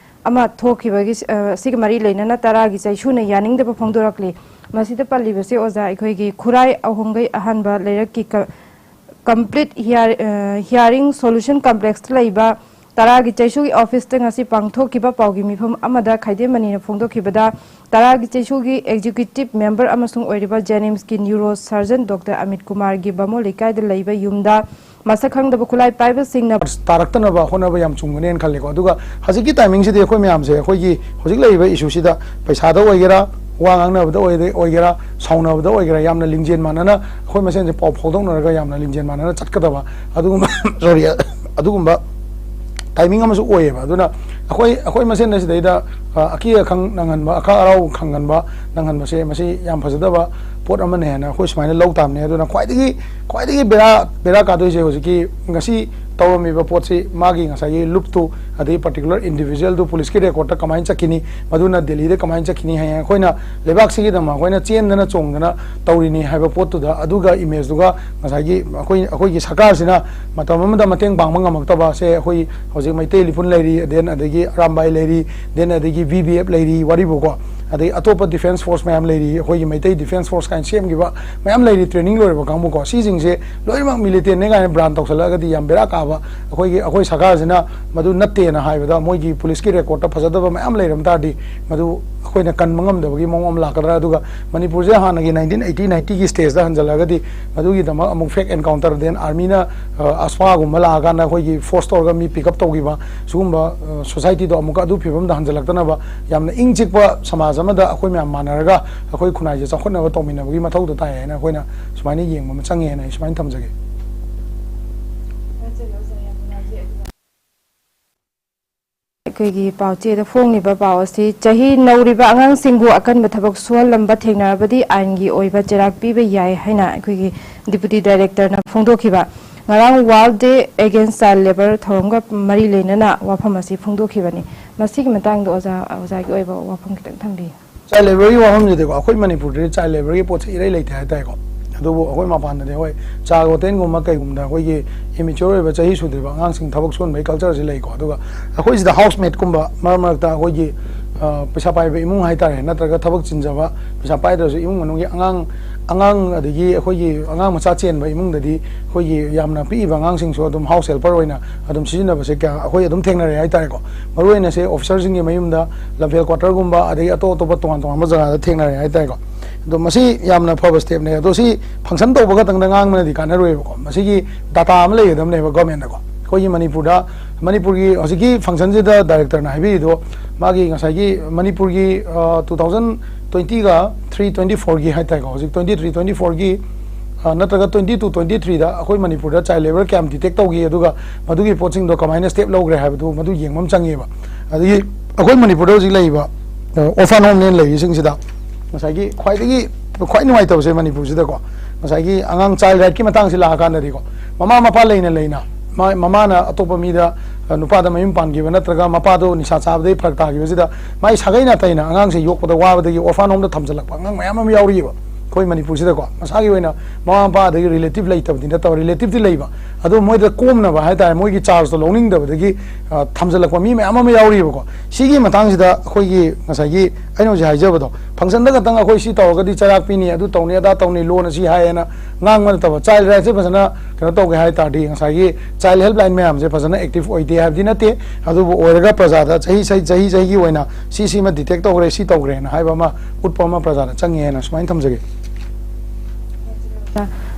ꯑꯃ ꯊꯣꯛꯈꯤꯕꯒꯤ, ꯑ, ꯁꯤꯒ ꯃꯔꯤ ꯂꯩꯅꯅ ꯇꯔꯥꯒꯤ ꯆꯩꯁꯨꯅ ꯌꯥꯅꯤꯡꯗꯕ ꯐꯣꯡꯗꯣꯔꯛꯂꯤ꯫ ꯃꯁꯤꯗ ꯄꯜꯂꯤꯕꯁꯤ ꯑꯣꯖꯥ ꯑꯩꯈꯣꯏꯒꯤ ꯈꯨꯔꯥꯏ ꯑꯍꯣꯡꯒꯩ ꯑꯍꯥꯟꯕ ꯂꯩꯔꯛꯀꯤ ꯀ-, ꯀꯝꯄ꯭ꯂꯤꯠ ꯍꯤꯌꯥꯔ-, ꯑ, ꯍꯤꯌꯥꯔꯤꯡ ꯁꯣꯂꯨꯁꯟ ꯀꯝꯄ꯭ꯂꯦꯛꯁꯇ ꯂꯩꯕ ꯇꯔꯥꯒꯤ ꯆꯩꯁꯨꯒꯤ ꯑꯣꯐꯤꯁꯇ ꯉꯁꯤ ꯄꯥꯡꯊꯣꯛꯈꯤꯕ ꯄꯥꯎꯒꯤ ꯃꯤꯐꯝ ꯑꯃꯗ ꯈꯥꯏꯗꯦꯝ ꯃꯅꯤꯅ ꯐꯣꯡꯗꯣꯛꯈꯤꯕꯗ, ꯇꯔꯥꯒꯤ ꯆꯩꯁꯨꯒꯤ ꯑꯦꯛꯖꯤꯀ꯭ꯌꯨꯇꯤꯚ ꯃꯦꯝꯕꯔ ꯑꯃꯁꯨꯡ ꯑꯣꯏꯔꯤꯕ ꯖꯦꯅꯤꯝꯁꯀꯤ ꯅ꯭ꯌꯨꯔꯣ ꯁꯔꯖꯟ ꯗꯣꯛꯇꯔ ꯑꯃꯤꯠ ꯀꯨꯃꯥꯔꯒꯤ ꯕꯥꯃꯣꯟ ꯂꯩꯀꯥꯏꯗ ꯂꯩꯕ ꯌꯨꯝꯗ ꯃꯁꯛ ꯈꯪꯗꯕ ꯈꯨꯠꯂꯥꯏ ꯄꯥꯏꯕꯁꯤꯡꯅ ꯇꯥꯔꯛꯇꯅꯕ ꯍꯣꯠꯅꯕ ꯌꯥꯝ ꯆꯨꯝꯒꯅꯦꯅ ꯈꯜꯂꯦꯀꯣ꯫ ꯑꯗꯨꯒ ꯍꯧꯖꯤꯛꯀꯤ ꯇꯥꯏꯃꯤꯡꯁꯤꯗꯤ ꯑꯩꯈꯣꯏ ꯃꯌꯥꯝꯁꯦ ꯑꯩꯈꯣꯏꯒꯤ ꯍꯧꯖꯤꯛ ꯂꯩꯔꯤꯕ ꯏꯁꯨꯁꯤꯗ ꯄꯩꯁꯥꯗ ꯑꯣꯏꯒꯦꯔꯥ, ꯋꯥ ꯉꯥꯡꯅꯕꯗ ꯑꯣꯏꯗ-, ꯑꯣꯏꯒꯦꯔꯥ, ꯁꯥꯎꯅꯕꯗ ꯑꯣꯏꯒꯦꯔꯥ ꯌꯥꯝꯅ ꯂꯤꯡꯖꯦꯜ ꯃꯥꯟꯅꯅ ꯑꯩꯈꯣꯏ ꯃꯁꯦꯟꯁꯦ ꯄꯥꯎ ꯐꯥꯎꯗꯣꯛꯅꯔꯒ ꯌꯥꯝꯅ ꯂꯤꯡꯖꯦꯜ ꯃꯥꯟꯅꯅ ꯆꯠꯀꯗꯕ ꯑꯗꯨꯒꯨꯝꯕ ꯁꯣꯔꯤ, ꯑꯗꯨꯒꯨꯝꯕ ꯇꯥꯏꯃꯤꯡ ꯑꯃꯁꯨ ꯑꯣꯏꯌꯦꯕ꯫ ꯑꯗꯨꯅ ꯑꯩꯈꯣꯏ, ꯑꯩꯈꯣꯏ ꯃꯁꯦꯟꯗ ꯁꯤꯗꯩꯗ, ꯑ, ꯑꯀꯤ ꯑꯈꯪ ꯅꯪꯍꯟꯕ, ꯑꯈꯥ ꯑꯔꯥꯎ ꯈꯪꯍꯟꯕ, ꯅꯪꯍꯟꯕꯁꯦ ꯃꯁꯤ ꯌꯥꯝ ꯐꯖꯗꯕ ꯄꯣꯠ ꯑꯃꯅꯦ ꯍꯥꯏꯅ ꯑꯩꯈꯣꯏ ꯁꯨꯃꯥꯏꯅ ꯂꯧ ꯇꯥꯕꯅꯦ꯫ ꯑꯗꯨꯅ ꯈ꯭ꯋꯥꯏꯗꯒꯤ ꯈ꯭ꯋꯥꯏꯗꯒꯤ ꯕꯦꯔꯥ ꯕꯦꯔꯥ ꯀꯥꯗꯣꯏꯁꯦ ꯍꯧꯖꯤꯛꯀꯤ ꯉꯁꯤ ꯇꯧꯔꯝꯃꯤꯕ ꯄꯣꯠꯁꯤ, ꯃꯥꯒꯤ ꯉꯁꯥꯏꯒꯤ ꯂꯨꯞꯇꯨ, ꯑꯗꯩ ꯄꯥꯔꯇꯤꯀꯨꯂꯔ ꯏꯟꯗꯤꯕꯤꯖꯨꯋꯦꯜꯗꯨ ꯄꯨꯂꯤꯁꯀꯤ ꯔꯦꯀꯣꯔꯠꯇ ꯀꯃꯥꯏꯅ ꯆꯠꯈꯤꯅꯤ, ꯃꯗꯨꯅ ꯗꯦꯜꯂꯤꯗ ꯀꯃꯥꯏꯅ ꯆꯠꯈꯤꯅꯤ, ꯍꯌꯦꯡ ꯑꯩꯈꯣꯏꯅ ꯂꯩꯕꯥꯛꯁꯤꯒꯤꯗꯃꯛ ꯑꯩꯈꯣꯏꯅ ꯆꯦꯟꯗꯅ ꯆꯣꯡꯗꯅ ꯇꯧꯔꯤꯅꯤ ꯍꯥꯏꯕ ꯄꯣꯠꯇꯨꯗ, ꯑꯗꯨꯒ ꯏꯃꯦꯖꯇꯨꯒ ꯉꯁꯥꯏꯒꯤ ꯑꯩꯈꯣꯏ ꯑꯩꯈꯣꯏꯒꯤ ꯁꯔꯀꯥꯔꯁꯤꯅ ꯃꯇꯝ ꯑꯃꯗ ꯃꯇꯦꯡ ꯄꯥꯡꯕ ꯉꯝꯃꯛꯇꯕꯁꯦ, ꯑꯩꯈꯣꯏ ꯍꯧꯖꯤꯛ ꯃꯩꯇꯩ ꯂꯤꯄꯨꯟ ꯂꯩꯔꯤ, then ꯑꯗꯒꯤ ꯑꯔꯥꯝꯕꯥꯏ ꯂꯩꯔꯤ, then ꯑꯗꯒꯤ ꯚꯤ ꯕꯤ ꯑꯦꯐ ꯂꯩꯔꯤ, ꯋꯥꯔꯤꯕꯨꯀꯣ, ꯑꯗꯩ ꯑꯇꯣꯞꯄ ꯗꯤꯐꯦꯟꯁ ꯐꯣꯔꯁ ꯃꯌꯥꯝ ꯂꯩꯔꯤ, ꯑꯩꯈꯣꯏꯒꯤ ꯃꯩꯇꯩ ꯗꯤꯐꯦꯟꯁ ꯐꯣꯔꯁ ꯀꯥꯏꯅ ꯁꯦꯝꯈꯤꯕ ꯃꯌꯥꯝ ꯂꯩꯔꯤ, ꯇ꯭ꯔꯦꯅꯤꯡ ꯂꯣꯏꯔꯕ ꯀꯥꯡꯕꯨꯀꯣ꯫ ꯁꯤꯁꯤꯡꯁꯦ ꯂꯣꯏꯅꯃꯛ ꯃꯤꯂꯤꯇꯦꯟꯅꯦ ꯀꯥꯏꯅ ꯕ꯭ꯔꯥꯟ ꯇꯧꯁꯜꯂꯛꯑꯒꯗꯤ ꯌꯥꯝ ꯕꯦꯔꯥ ꯀꯥꯕ꯫ ꯑꯩꯈꯣꯏꯒꯤ ꯑꯩꯈꯣꯏ ꯁꯔꯀꯥꯔꯁꯤꯅ ꯃꯗꯨ ꯅꯠꯇꯦꯅ ꯍꯥꯏꯕꯗ, ꯃꯣꯏꯒꯤ ꯄꯨꯂꯤꯁꯀꯤ ꯔꯦꯀꯣꯔꯠꯇ ꯐꯖꯗꯕ ꯃꯌꯥꯝ ꯂꯩꯔꯝ ꯇꯥꯔꯗꯤ, ꯃꯗꯨ ꯑꯩꯈꯣꯏꯅ ꯀꯟꯕ ꯉꯝꯗꯕꯒꯤ ꯃꯑꯣꯡ ꯑꯃ ꯂꯥꯛꯀꯗ꯭ꯔꯥ? ꯑꯗꯨꯒ ꯃꯅꯤꯄꯨꯔꯁꯦ ꯍꯥꯟꯅꯒꯤ ꯅꯥꯏꯟꯇꯤꯟ ꯑꯩꯠꯇꯤ ꯅꯥꯏꯟꯇꯤꯒꯤ ꯁ꯭ꯇꯦꯖꯇ ꯍꯟꯖꯜꯂꯛꯑꯒꯗꯤ, ꯃꯗꯨꯒꯤꯗꯃꯛ ꯑꯃꯨꯛ ꯐꯦꯛ ꯑꯦꯟꯀꯥꯎꯟꯇꯔ, then ꯑꯥꯔꯃꯤꯅ, ꯑ, ꯑꯁ꯭ꯋꯥꯒꯨꯝꯕ ꯂꯥꯛꯑꯀꯥꯟꯗ ꯑꯩꯈꯣꯏꯒꯤ ꯐꯣꯔꯁ ꯇꯧꯔꯒ ꯃꯤ ꯄꯤꯛ ꯑꯞ ꯇꯧꯈꯤꯕ, ꯁꯤꯒꯨꯝꯕ, ꯑ, ꯁꯣꯁꯥꯏꯇꯤꯗꯣ ꯑꯃꯨꯛꯀ ꯑꯗꯨ ꯐꯤꯕꯝꯗ ꯍꯟꯖꯜꯂꯛꯇꯅꯕ, ꯌꯥꯝꯅ ꯏꯪ ꯆꯤꯛꯄ ꯁꯃꯥꯖ ꯑꯃꯗ ꯑꯩꯈꯣꯏ ꯃꯌꯥꯝ ꯃꯥꯟꯅꯔꯒ ꯑꯩꯈꯣꯏ ꯈꯨꯟꯅꯥꯏꯁꯦ ꯆꯥꯎꯈꯠꯅꯕ ꯇꯧꯃꯤꯟꯅꯕꯒꯤ ꯃꯊꯧꯗꯣ ꯇꯥꯏ ꯍꯥꯏꯅ ꯑꯩꯈꯣꯏꯅ ꯁꯨꯃꯥꯏꯅ ꯌꯦꯡꯕ ꯑꯃ ꯆꯪꯉꯦ ꯍꯥꯏꯅ ꯑꯩ ꯁꯨꯃꯥꯏꯅ ꯊꯝꯖꯒꯦ꯫ ꯑꯩꯈꯣꯏꯒꯤ ꯄꯥꯎꯆꯦꯗ ꯐꯣꯡꯂꯤꯕ ꯄꯥꯎ ꯑꯁꯤ, ꯆꯍꯤ ꯅꯧꯔꯤꯕ ꯑꯉꯥꯡꯁꯤꯡꯕꯨ ꯑꯀꯟꯕ ꯊꯕꯛ ꯁꯨꯍꯜꯂꯝꯕ ꯊꯦꯡꯅꯔꯕꯗꯤ ꯑꯥꯏꯟꯒꯤ ꯑꯣꯏꯕ ꯆꯩꯔꯥꯛ ꯄꯤꯕ ꯌꯥꯏ ꯍꯥꯏꯅ ꯑꯩꯈꯣꯏꯒꯤ ꯗꯤꯄꯨꯇꯤ ꯗꯥꯏꯔꯦꯛꯇꯔꯅ ꯐꯣꯡꯗꯣꯛꯈꯤꯕ꯫ ꯉꯔꯥꯡ World Day Against Child Labour ꯊꯧꯔꯝꯒ ꯃꯔꯤ ꯂꯩꯅꯅ ꯋꯥꯐꯝ ꯑꯁꯤ ꯐꯣꯡꯗꯣꯛꯈꯤꯕꯅꯤ꯫ ꯃꯁꯤꯒꯤ ꯃꯇꯥꯡꯗ ꯑꯣꯖꯥ, ꯑꯣꯖꯥꯒꯤ ꯑꯣꯏꯕ ꯋꯥꯐꯝ ꯈꯤꯇꯪ ꯊꯝꯕꯤꯌꯨ꯫ ꯆꯥꯏꯜ ꯂꯦꯕꯔꯒꯤ ꯋꯥꯐꯝꯁꯤꯗꯤꯀꯣ, ꯑꯩꯈꯣꯏ ꯃꯅꯤꯄꯨꯔꯗꯗꯤ ꯆꯥꯏꯜ ꯂꯦꯕꯔꯒꯤ ꯄꯣꯠꯁꯦ ꯏꯔꯩ ꯂꯩꯇꯦ ꯍꯥꯏꯇꯥꯔꯦꯀꯣ꯫ ꯑꯗꯨꯕꯨ ꯑꯩꯈꯣꯏ ꯃꯄꯥꯟꯗꯗꯤ, ꯍꯣꯏ, ꯆꯥ ꯍꯣꯇꯦꯜꯒꯨꯝꯕ ꯀꯩꯒꯨꯝꯕꯗ ꯑꯩꯈꯣꯏꯒꯤ ꯏꯃꯦꯆ꯭ꯌꯣꯔ ꯑꯣꯏꯕ, ꯆꯍꯤ ꯁꯨꯗ꯭ꯔꯤꯕ ꯑꯉꯥꯡꯁꯤꯡ ꯊꯕꯛ ꯁꯨꯍꯟꯕꯒꯤ ꯀꯜꯆꯔꯁꯤ ꯂꯩꯀꯣ꯫ ꯑꯗꯨꯒ ꯑꯩꯈꯣꯏ ꯁꯤꯗ ꯍꯥꯎꯁ ꯃꯦꯠꯀꯨꯝꯕ, ꯃꯔꯛ ꯃꯔꯛꯇ ꯑꯩꯈꯣꯏꯒꯤ, ꯑ, ꯄꯩꯁꯥ ꯄꯥꯏꯕ ꯏꯃꯨꯡ ꯍꯥꯏꯇꯥꯔꯦ, ꯅꯠꯇ꯭ꯔꯒ ꯊꯕꯛ ꯆꯤꯟꯖꯕ, ꯄꯩꯁꯥ ꯄꯥꯏꯗ꯭ꯔꯁꯨ ꯏꯃꯨꯡ ꯃꯅꯨꯡꯒꯤ ꯑꯉꯥꯡ, ꯑꯉꯥꯡ, ꯑꯗꯒꯤ ꯑꯩꯈꯣꯏꯒꯤ ꯑꯉꯥꯡ ꯃꯆꯥ ꯆꯦꯟꯕ ꯏꯃꯨꯡꯗꯗꯤ ꯑꯩꯈꯣꯏꯒꯤ ꯌꯥꯝꯅ ꯄꯤꯛꯏꯕ ꯑꯉꯥꯡꯁꯤꯡꯁꯨ ꯑꯗꯨꯝ ꯍꯥꯎꯁ ꯍꯦꯜꯄꯔ ꯑꯣꯏꯅ ꯑꯗꯨꯝ ꯁꯤꯖꯤꯟꯅꯕꯁꯦ ꯀꯌꯥ ꯑꯩꯈꯣꯏ ꯑꯗꯨꯝ ꯊꯦꯡꯅꯔꯦ ꯍꯥꯏꯇꯥꯔꯦꯀꯣ꯫ ꯃꯔꯨꯑꯣꯏꯅ ꯁꯦ ꯑꯣꯐꯤꯁꯔꯁꯤꯡꯒꯤ ꯃꯌꯨꯝꯗ, ꯂꯝꯐꯦꯜ ꯀ꯭ꯋꯥꯇꯔꯒꯨꯝꯕ, ꯑꯗꯒꯤ ꯑꯇꯣꯞ ꯑꯇꯣꯞꯄ ꯇꯣꯉꯥꯟ ꯇꯣꯉꯥꯟꯕ ꯖꯒꯥꯗ ꯊꯦꯡꯅꯔꯦ ꯍꯥꯏꯇꯥꯔꯦꯀꯣ꯫ ꯑꯗꯣ ꯃꯁꯤ ꯌꯥꯝꯅ ꯐꯕ ꯁ꯭ꯇꯦꯞꯅꯦ꯫ ꯑꯗꯣ ꯁꯤ ꯐꯪꯁꯟ ꯇꯧꯕ ꯈꯛꯇꯪꯗ ꯉꯥꯡꯕꯅꯗꯤ ꯀꯥꯟꯅꯔꯣꯏꯕꯀꯣ꯫ ꯃꯁꯤꯒꯤ ꯗꯥꯇꯥ ꯑꯃ ꯂꯩꯒꯗꯕꯅꯦꯕ ꯒꯣꯔꯃꯦꯟꯗꯀꯣ꯫ ꯑꯩꯈꯣꯏꯒꯤ ꯃꯅꯤꯄꯨꯔꯗ, ꯃꯅꯤꯄꯨꯔꯒꯤ ꯍꯧꯖꯤꯛꯀꯤ ꯐꯪꯁꯟꯁꯤꯗ ꯗꯥꯏꯔꯦꯛꯇꯔꯅ ꯍꯥꯏꯕꯤꯔꯤꯗꯣ, ꯃꯥꯒꯤ ꯉꯁꯥꯏꯒꯤ ꯃꯅꯤꯄꯨꯔꯒꯤ, ꯑ, two thousand twenty-ꯒ three twenty-fourꯒꯤ ꯍꯥꯏꯇꯥꯔꯦꯀꯣ, ꯍꯧꯖꯤꯛ twenty three twenty fourꯒꯤ, ꯑ, ꯅꯠꯇ꯭ꯔꯒ twenty two twenty threeꯗ ꯑꯩꯈꯣꯏ ꯃꯅꯤꯄꯨꯔꯗ ꯆꯥꯏꯜ ꯂꯦꯕꯔ ꯀꯌꯥꯝ ꯗꯤꯇꯦꯛ ꯇꯧꯈꯤ, ꯑꯗꯨꯒ ꯃꯗꯨꯒꯤ ꯄꯣꯠꯁꯤꯡꯗꯣ ꯀꯃꯥꯏꯅ ꯁ꯭ꯇꯦꯞ ꯂꯧꯈ꯭ꯔꯦ ꯍꯥꯏꯕꯗꯨ ꯃꯗꯨ ꯌꯦꯡꯕ ꯑꯃ ꯆꯪꯉꯦꯕ꯫ ꯑꯗꯒꯤ ꯑꯩꯈꯣꯏ ꯃꯅꯤꯄꯨꯔꯗ ꯍꯧꯖꯤꯛ ꯂꯩꯔꯤꯕ, ꯑ, orphan homeꯅꯦꯅ ꯂꯩꯔꯤꯁꯤꯡꯁꯤꯗ ꯉꯁꯥꯏꯒꯤ ꯈ꯭ꯋꯥꯏꯗꯒꯤ ꯈ꯭ꯋꯥꯏ ꯅꯨꯡꯉꯥꯏꯇꯕꯁꯦ ꯃꯅꯤꯄꯨꯔꯁꯤꯗꯀꯣ, ꯉꯁꯥꯏꯒꯤ ꯑꯉꯥꯡ ꯆꯥꯏꯜ ꯔꯥꯏꯠꯀꯤ ꯃꯇꯥꯡꯁꯤ ꯂꯥꯛꯑꯀꯥꯟꯗꯗꯤꯀꯣ, ꯃꯃꯥ ꯃꯄꯥ ꯂꯩꯅ ꯂꯩꯅ ꯃꯥ- ꯃꯃꯥꯅ ꯑꯇꯣꯞꯄ ꯃꯤꯗ, ꯑ, ꯅꯨꯄꯥꯗ ꯃꯌꯨꯝ ꯄꯥꯟꯈꯤꯕ ꯅꯠꯇ꯭ꯔꯒ ꯃꯄꯥꯗꯣ ꯅꯤꯁꯥ ꯆꯥꯕꯗꯒꯤ ꯐꯔꯛ ꯇꯥꯈꯤꯕꯁꯤꯗ ꯃꯥꯏ ꯁꯥꯒꯩ ꯅꯥꯇꯩꯅ ꯑꯉꯥꯡꯁꯦ ꯌꯣꯛꯄꯗ ꯋꯥꯕꯗꯒꯤ orphan homeꯗ ꯊꯝꯖꯤꯜꯂꯛꯄ ꯑꯉꯥꯡ ꯃꯌꯥꯝ ꯑꯃ ꯌꯥꯎꯔꯤꯑꯕ꯫ ꯑꯩꯈꯣꯏ ꯃꯅꯤꯄꯨꯔꯁꯤꯗꯀꯣ ꯃꯁꯥꯒꯤ ꯑꯣꯏꯅ ꯃꯃꯥ ꯃꯄꯥ ꯑꯗꯒꯤ relative ꯂꯩꯇꯕꯗꯤ ꯅꯠꯇꯕ, relative ꯇꯤ ꯂꯩꯕ, ꯑꯗꯣ ꯃꯣꯏꯗ ꯀꯣꯝꯅꯕ ꯍꯥꯏꯇꯥꯔꯦ, ꯃꯣꯏꯒꯤ ꯆꯥꯔꯖꯇꯣ ꯂꯧꯅꯤꯡꯗꯕꯗꯒꯤ, ꯑ, ꯊꯝꯖꯤꯜꯂꯛꯄ ꯃꯤ ꯃꯌꯥꯝ ꯑꯃ ꯌꯥꯎꯔꯤꯕꯀꯣ꯫ ꯁꯤꯒꯤ ꯃꯇꯥꯡꯁꯤꯗ ꯑꯩꯈꯣꯏꯒꯤ ꯉꯁꯥꯏꯒꯤ ꯑꯩꯅ ꯍꯧꯖꯤꯛ ꯍꯥꯏꯖꯕꯗꯣ, ꯐꯪꯁꯟꯗ ꯈꯛꯇꯪ ꯑꯩꯈꯣꯏ ꯁꯤ ꯇꯧꯔꯒꯗꯤ ꯆꯩꯔꯥꯛ ꯄꯤꯅꯤ, ꯑꯗꯨ ꯇꯧꯅꯤ, ꯑꯗꯥ ꯇꯧꯅꯤ, ꯂꯣꯅ ꯁꯤ ꯍꯥꯏꯌꯦꯅ ꯉꯥꯡꯕ ꯅꯠꯇꯕ, ꯆꯥꯏꯜ ꯔꯥꯏꯠꯁꯦ ꯐꯖꯅ ꯀꯩꯅꯣ ꯇꯧꯒꯦ ꯍꯥꯏ ꯇꯥꯔꯗꯤ, ꯉꯁꯥꯏꯒꯤ ꯆꯥꯏꯜ ꯍꯦꯜꯞ ꯂꯥꯏꯟ ꯃꯌꯥꯝꯁꯦ ꯐꯖꯅ ꯑꯦꯛꯇꯤꯚ ꯑꯣꯏꯗꯦ ꯍꯥꯏꯕꯗꯤ ꯅꯠꯇꯦ, ꯑꯗꯨꯕꯨ ꯑꯣꯏꯔꯒ ꯄ꯭ꯔꯖꯥꯗ ꯆꯍꯤ ꯆꯍꯤ ꯆꯍꯤ ꯆꯍꯤꯒꯤ ꯑꯣꯏꯅ ꯁꯤ ꯁꯤꯃ ꯗꯤꯇꯦꯛ ꯇꯧꯈ꯭ꯔꯦ, ꯁꯤ ꯇꯧꯈ꯭ꯔꯦꯅ ꯍꯥꯏꯕ ꯑꯃ ꯎꯠꯄ ꯑꯃ ꯄ꯭ꯔꯖꯥꯗ ꯆꯪꯉꯦ ꯍꯥꯏꯅ ꯁꯨꯃꯥꯏꯅ ꯊꯝꯖꯒꯦ꯫